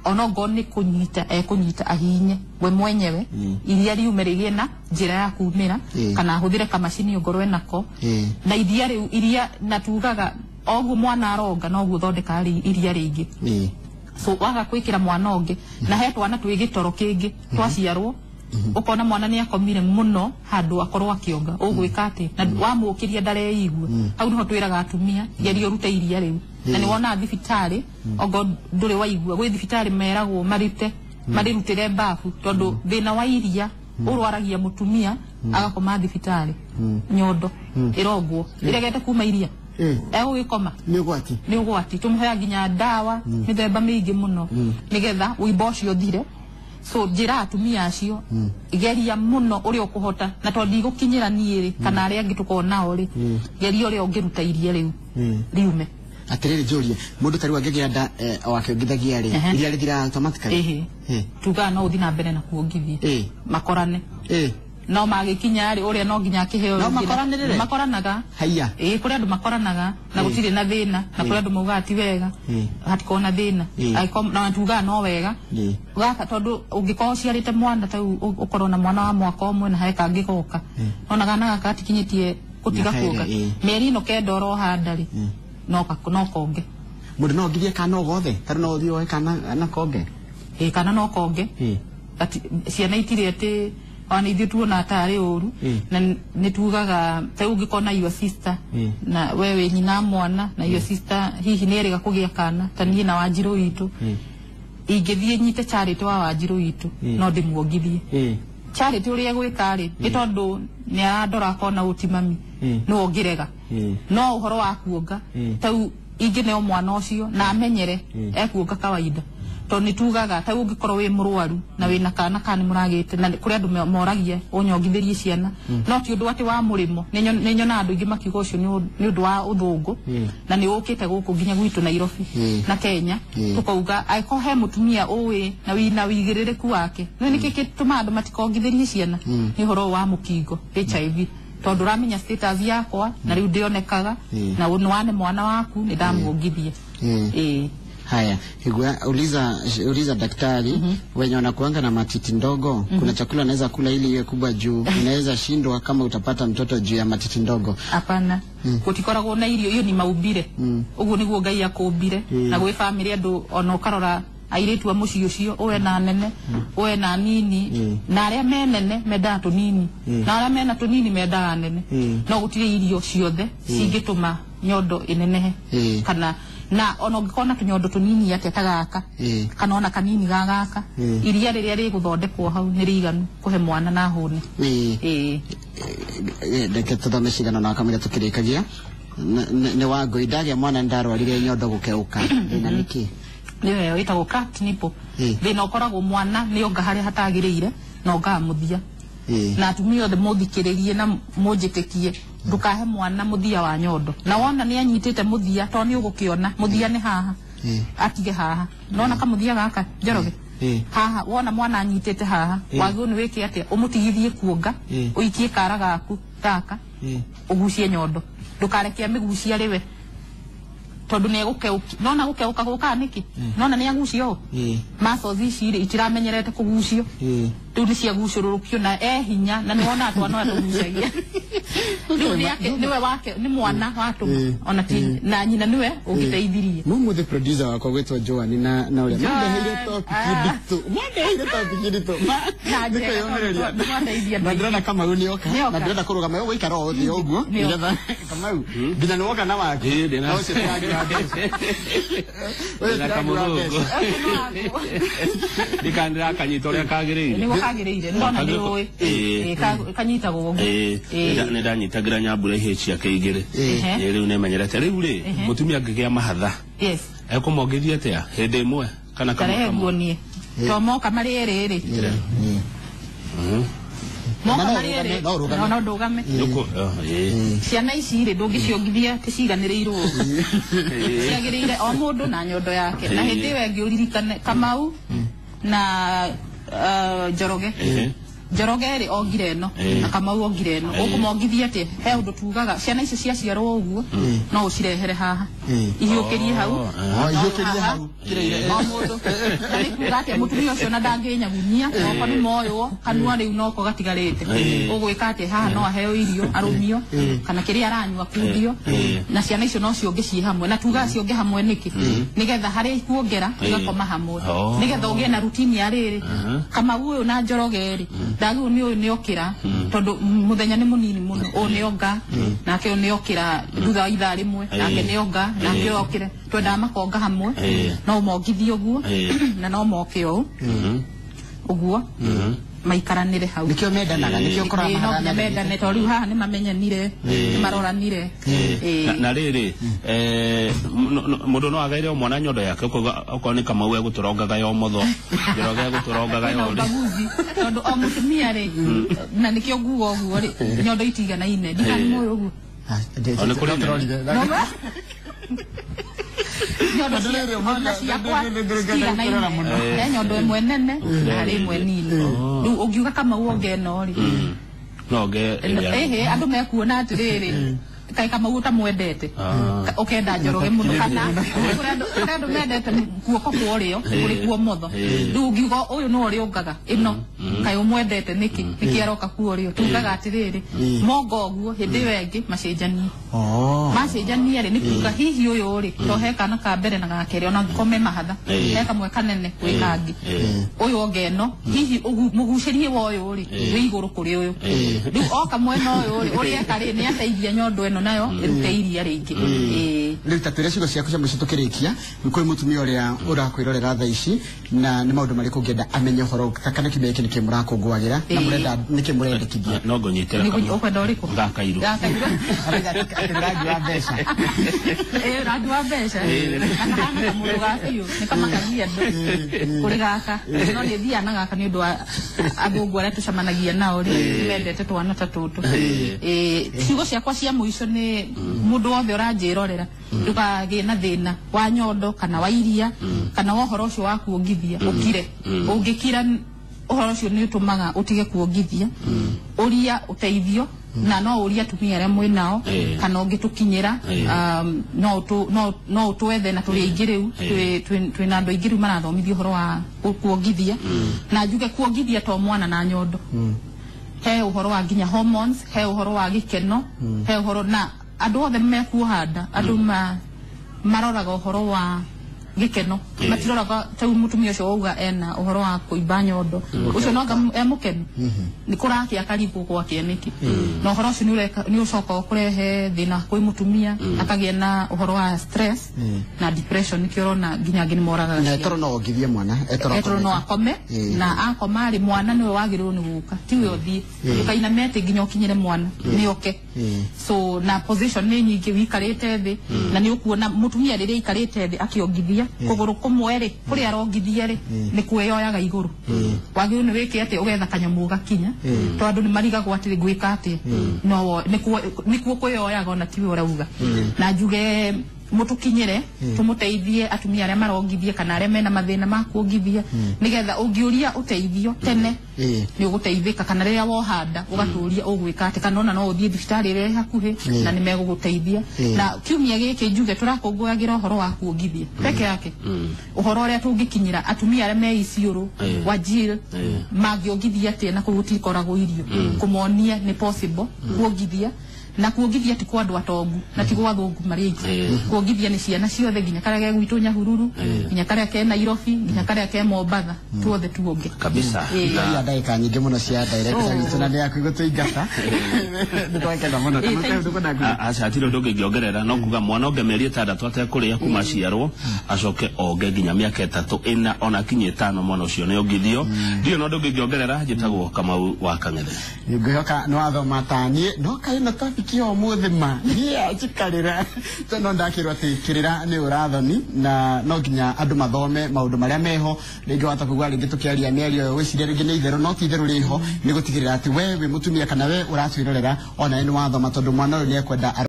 onongorwo nĩ kũnyita ekũnyita ahinye we mwenyewe, iria riume rĩgĩe na njĩra ya kumĩra, kana ahũthĩre kamacini ongorwo enako. Na iria rĩu, iria na tugaga oguo mwana aronga noguo thondekaga iria rĩingĩ. So waga kwĩkĩra mwana ũngĩ, na he twana twĩ gĩtoro kĩngĩ twaciarwo, ũkona mwana nĩ akomire mũno handũ akorwo akĩonga, ũgwĩka atĩ na wamũkĩria ndareigua. Hau nĩho twĩraga atumia, geria ũrute iria rĩu. Na nĩ wonaga thibitarĩ, ongo ndũrĩ waigua gwĩ thibitarĩ meragwo marute, marĩrutĩre mbabu, tondũ thĩna wa iria ũrwaragia mũtumia agakoma thibitarĩ, nyondo ĩrongwo ĩregete kuma iria, egũgĩkoma. Nĩ ũgwati. Nĩ ũgwati. Tũmũheaga nginya ndawa mĩthemba mĩingĩ mũno nĩgetha ũimbo ũcio ũthire. So njĩra atumia acio, geria mũno ũrĩa ũkũhota, na tondũ ndigũkinyĩra niĩ rĩ, kana arĩa angĩ tũkorwo nao rĩ, geria ũrĩa ũngĩruta iria rĩu riume. Atĩrĩrĩ, njũrie, mũndũ ta rĩu angĩgĩa nda, o akĩongithagia rĩ, iria rĩthiraga automatically? Ĩhĩ. Tugaga no ũthiĩ na mbere na kuongithia, makorane. No magĩkinya rĩ ũrĩa no nginya akĩheo. No makoranĩrĩre? Makoranaga. Haiya. Ĩĩ, kũrĩ andũ makoranaga na gũtirĩ na thĩna, na kũrĩ andũ maugaga ti wega, hatikoragwo na thĩna. Angĩkorwo na tugaga no wega gaka, tondũ ũngĩkorwo ũciarĩte mwana ta rĩu ũkorwo na mwana wa mwaka ũmwe na he kangĩ goka, ona kana gaka gatikinyĩtie gũtiga Mĩaka kuonga ĩrĩ, mĩeri ĩno kenda ũrohanda rĩ, no konge. Mũndũ no ongithie kana o gothe, tarĩ no ũthiĩ woe kana na konge. Ĩĩ, kana no konge. Ciana itirĩ atĩ ona ithuĩ tuona tarĩ ũru, na nĩ tugaga ta rĩu ũngĩkorwo na your sister na we wĩ nyina mwana na your sister hihi nĩ erĩga kũgĩa kana ta niĩ na Wanjirũ witũ, ingĩthiĩ nyite Charity wa Wanjirũ witũ, no ndĩmuongithie. Charity ũrĩa egwĩka rĩ, nĩ tondũ nĩ arandora akona ũti mami nĩwe ũngĩrega. No ũhoro wa kuonga, tau ingĩneo mwana ũcio na amenyere ekuonga kawaida, tondũ nĩ tugaga ta rĩu ũngĩkorwo wĩ mũrwaru na wĩna kana kana nĩ mũragĩte, na kũrĩ andũ moragia ũnyongithĩrie ciana, no ti ũndũ atĩ wa mũrĩmo. Nĩ nyonaga andũ aingĩ makiuga ũcio nĩ ũndũ wa ũthũngũ, na nĩ ũkĩte gũkũ nginya gwitũ Nairobi na Kenya, tũkauga angĩkorwo he mũtumia ũĩ na wĩna wĩigĩrĩrĩku wake, nĩ nĩkĩ gĩtũmaga andũ matikongithĩrie ciana? Nĩ ũhoro ũyũ wa mũkingo, HIV, tondũ ũramenya status yakwa na rĩu ndĩonekaga, na nĩ wane mwana waku nĩ ndamuongithia. Ĩĩ. Haya, igua, uliza daktari, wenye wanakuanga na matiti ndogo, kuna chakula anaweza kula ili iwe kubwa juu unaweza shindwa kama utapata mtoto juu ya matiti ndogo? Hapana, gũtikoragwo na irio, iyo ni maumbire, ũguo nĩguo Ngai akũmbire. Na gwĩ bamĩrĩ andũ ona ũkarora airĩtu a mũciĩ ũcio, ũwe na nene ũwe na nini, na arĩa me nene mendaga tũnini, na arĩa mena tũnini mendaga nene. No gũtirĩ irio ciothe cingĩtũma nyondo ĩnenehe, kana na ona ũngĩkorwo na tũnyondo tũnini atĩa ta gaka, kana ona kanini ga gaka, iria rĩrĩa rĩgũthondekwo hau nĩ rĩiganu kũhe mwana na hũne. Ĩĩ. Reke tũthome cigano na kamũira tũkĩrĩkagia. Nĩ Wangũi, ndagĩa mwana ndarwarire nyondo gũkeũka, thĩna nĩkĩ? Nĩyo ĩtagwo cracked nipple. Thĩna ũkoragwo mwana nĩ onga harĩa hatagĩrĩire na ongaga mũthia. Na atumia othe mũthikĩrĩrie na mũnjĩtĩkie, ndũkahe mwana mũthia wa nyondo, na wona nĩ anyitĩte mũthia, tondũ nĩ ũgũkĩona mũthia nĩ haha, atige haha, nona kamũthia gaka Njoroge, haha wona mwana anyitĩte haha, wagĩrĩirwo nĩ wĩke atĩa? Ũmũtigithie kuonga, ũikie kara gaku gaka, ũgucie nyondo, ndũkareke amĩgucie arĩ we, tondũ nĩ egũkeũki. Nona gũkeũka gũkaga nĩkĩ? Nona nĩ agucio ũũ, muscles ici rĩ itiramenyerete kũgucio, rĩu nĩ ciagucũrũrũkio na e hinya, na nĩ wona twana ũrĩa tũgucagia. Rĩu nĩ ake, nĩwe wake, nĩ mwana watũma, ona ti na nyina nĩwe ũngĩteithirie. Mũmũthĩ producer wakwa gwĩtwo Joan na ũrĩa Joan, mandeheire topic nditũ, mandeheire topic nditũ. Na njega, Nĩkwĩyũmĩrĩria. tondũ nĩmwateithia Na andũ. ndĩrona Kamau nĩoka, Nĩoka. na ndĩrenda kũrũgama ũgũikara o thĩ ũguo Nĩoka. nĩgetha Kamau nginya nĩwoka na waku. Ĩĩ, ndĩna- Na ũcio ti wa mbeca. Ũcio Ndĩna ti wa kamũthũngũ. mbeca. Ndikandĩrakanyita ũrĩa kagĩrĩire. Nĩguo kagĩrĩire, ndona nĩ ũĩ. Ĩĩ. Ĩĩ, kanyitagwo ũguo. Ĩĩ, nĩndanyitagĩra Nyambura ihĩĩ ciake igĩrĩ. Ĩĩ, rĩu nĩmenyerete. Rĩu rĩ, mũtumia angĩgĩa mahatha ekũmongithia atĩa hĩndĩ ĩmwe kana kamwe Tarehe kamwe? nguonie to moka marĩ erĩ rĩ, moka No marĩ ũrũgame, erĩ, no ũrũgame. no ndũgame. Ĩĩ. Ciana ici rĩ, ndũngĩciongithia atĩ ciganĩrĩirwo ũguo, ciagĩrĩire o mũndũ na nyondo yake. Na hĩndĩ ĩyo ĩngĩ ũririkane Kamau na Njoroge. Njoroge rĩ ongire ĩno, na Kamau ongire ĩno, ũkũmongithia atĩa? He ũndũ tugaga ciana icio ciaciarwo ũguo no ũcirehere haha, ihiũkĩrie hau. Oh, ihiũkĩrie hau. O mũndũ, na nĩ kuga atĩa? Mũtumia ũcio na ndangĩnyagunyia, moko nĩ moywo, kanua rĩu noko gatigarĩte. Ũgwĩka atĩa haha? No aheo irio arũmio, kana kĩrĩa aranyua kundio, na ciana icio no cionge ciĩ hamwe. Na tugaga cionge hamwe nĩkĩ? Nĩgetha harĩa ikuongera igakoma hamwe, nĩgetha ũgĩe na rutini ya rĩrĩ. Kamau ũyũ na Njoroge rĩ, ndagĩrĩirwo nĩ ũyũ nĩokĩra, tondũ mũthenya nĩ mũnini mũno, ũyũ nĩonga nake, ũyũ nĩokĩra thutha wa ithaa rĩmwe nake nĩonga nake, ũyũ okĩre. Twendaga makonga hamwe. No ũmongithie ũguo, na no moke ũũ ũguo maikaranĩre hau. Nĩkĩo mendanaga, nĩkĩo ũkoraga Ĩĩ, no mahaga nginya mendane, tondũ rĩu haha nĩ mamenyanire, nĩ maroranire. Ĩĩ. Na rĩrĩ, mũndũ no agaire o mwana nyondo yake, ũkauga okorwo nĩ Kamau egũtũrongaga ya ũmotho, Njoroge egũtũrongaga ya Kwĩna ũrĩo? ũbaguzi, tondũ o mũtumia rĩ, na nĩkĩo nguga ũguo rĩ, nyondo itiganaine, ndikani mũĩ ũguo. O, nĩ kũrĩ nene. Nyondo ona ciakwa citiganaine, he nyondo ĩmwe nene na harĩ ĩmwe nini. Rĩu ũngiuga Kamau onge ĩno rĩ, No onge ĩrĩa Ĩhĩ, andũ mekuona atĩrĩrĩ, kaĩ Kamau ũtamwendete, ũkenda Njoroge mũno, kana kũrĩ andũ mendete guoko kwa ũrĩo kũrĩ kuo motho. Rĩu ũngiuga ũyũ no ũrĩa ũngaga ĩno, kaĩ ũmwendete nĩkĩ, nĩkĩ aroka kuo ũrĩo? Tugaga atĩrĩrĩ, monga ũguo hĩndĩ ĩyo ĩngĩ macenjanie. Macenjania rĩ, nĩ kuga hihi ũyũ rĩ, to he kana ka mbere na ga kerĩ, ona angĩkorwo me mahatha, he kamwe kanene gwĩ kangĩ, ũyũ onge ĩno, hihi mũgucĩrie wa ũyũ rĩ wĩ igũrũ kũrĩ ũyũ. Rĩu oka mwena ũyũ rĩ, ũrĩa eka rĩ, nĩ ateithia nyondo ĩno nayo ĩrute iria rĩingĩ. Rĩu ta twĩre ciugo ciaku cia mũico tũkĩrĩkia, kwĩ mũtumia ũrĩa ũrakwĩrorera thaa ici, na nĩ maũndũ marĩkũ ũngĩenda amenye ũhoro kana kiumia gĩkĩ nĩkĩ mũrakũngũagĩra na mũrenda nĩkĩ mũrendekithia? No ngũnyitĩra. Ũkwenda ũrĩkũ? Gakairũ. Gakairũ. Atĩ rangi wa mbeca. Ĩĩ, rangi wa mbeca, kana hana kamũndũ ga biũ, nĩ kamakagia andũ kũrĩ gaka, no nĩ thiaga na gaka nĩ ũndũ wa athũngũ arĩa tũcemanagia nao rĩ, mendete twana ta tũtũ. Ciugo ciakwa cia mũico nĩ mũndũ wothe ũranjĩrorera, ndũkagĩe na thĩna wa nyondo kana wa iria kana wa ũhoro ũcio wa kuongithia, ũkire. Ũngĩkira, ũhoro ũcio nĩ ũtũmaga ũtige kuongithia. Ũria ũteithio, na no ũrie atumia arĩa mwĩ nao, kana ũngĩtũkinyĩra, no ũtwethe, na tũrĩ aingĩ rĩu, twĩ na andũ aingĩ rĩu marathomithio ũhoro wa kuongithia. Na njuge kuongithia to mwana na nyondo, he ũhoro wa nginya hormones, he ũhoro wa gĩkeno, he ũhoro na andũ othe mekuoha nda, andũ maroraga ũhoro wa gĩkeno, matiroraga ta rĩu mũtumia ũcio wauga ena ũhoro wa kũimba nyondo, ũcio no anga e mũkenu, nĩ kũrakĩa karigũ gwakĩa nĩkĩ, na ũhoro ũcio nĩ ũcokaga kũrehe thĩna kwĩ mũtumia, akagĩa na ũhoro wa stress na depression, nĩkĩo ũrona nginya angĩ nĩ moragaga Na ciana. etoro no ongithie mwana etoro? Etoro no akome, na akoma rĩ, mwana nĩwe wagĩrĩirwo nĩ gũka, tiwe ũthiĩ. Ndũkainame atĩ nginya ũkinyĩre mwana, nĩ oke. So na position nĩ nyingĩ, wikarĩte thĩ, na nĩ ũkuona mũtumia rĩrĩa aikarĩte thĩ akĩongithia, kũgũrũ kũmwe rĩ, kũrĩa arongithia rĩ, nĩ kwĩyoyaga igũrũ. Wagĩrĩirwo nĩ wĩke atĩ ũgetha kanyamũ gakinya, tondũ andũ nĩ marigagwo atĩ ngwĩka atĩa, no nĩkuo kwĩyoyaga, ona tiwe ũrauga. Na njuge mũtũkinyĩre tũmũteithie, atumia arĩa marongithia kana arĩa mena mathĩna ma kuongithia, nĩgetha ũngĩũria ũteithio tene, nĩ ũgũteithĩka, kana rĩrĩa woha nda ũgatũria ũgwĩka atĩ, kana ona no ũthiĩ thibitarĩ ĩrĩa ĩ hakuhĩ, na nĩ megũgũteithia. Na kiumia gĩkĩ njuge tũrakũngũyagĩra ũhoro wa kuongithia peke yake, ũhoro ũrĩa tũngĩkinyĩra atumia arĩa me Isiolo, Wajir, mangĩongithia atĩa, na kũu gũtikoragwo irio, kũmonia nĩ possible kuongithia, na kuongithia ti kwa andũ atongu na ti gwa athũngũ marĩ aingĩ. Kuongithia nĩ ciana ciothe, nginya karĩa ge gwitũ Nyahururu, nginya karĩa ke Nairobi, nginya karĩa ke Mombatha, tuothe tuonge. Kabisa. Ya ndagĩka nyingĩ mũno cia director witũ, na nĩ yaku gũtũingata, nĩ twakena mũno. Kana Thank ũndũ kũna Aca, hatirĩ ũndũ ũngĩ ingĩongerera, no kuga mwana onge mĩeri 6 atekũrĩa kuma aciarwo, acoke onge nginya mĩaka 3, 4, ona kinye 5, mwana ũcio nĩ ongithio. Ndiũ na ũndũ ũngĩ ingĩongerera. Njĩtagwo Kamau wa Kang'ethe. Ngwĩhoka nĩ wathoma ta niĩ, no kaĩ na topic ya ũmũthĩ ma niĩ anjikarĩra, no ndakĩrwo atĩ kĩrĩra nĩ ũrathoni, na no nginya andũ mathome maũndũ marĩa meho. Rĩngĩ wahota kũigua rĩngĩ tũkĩaria mĩario ĩyo wĩcirie rĩngĩ nĩ itherũ, no ti itherũ rĩho. Nĩ gũtigĩrĩra atĩ we wĩ mũtumia kana we ũratwĩrorera, ona we nĩ wathoma, tondũ mwana ũyũ nĩ ekwenda.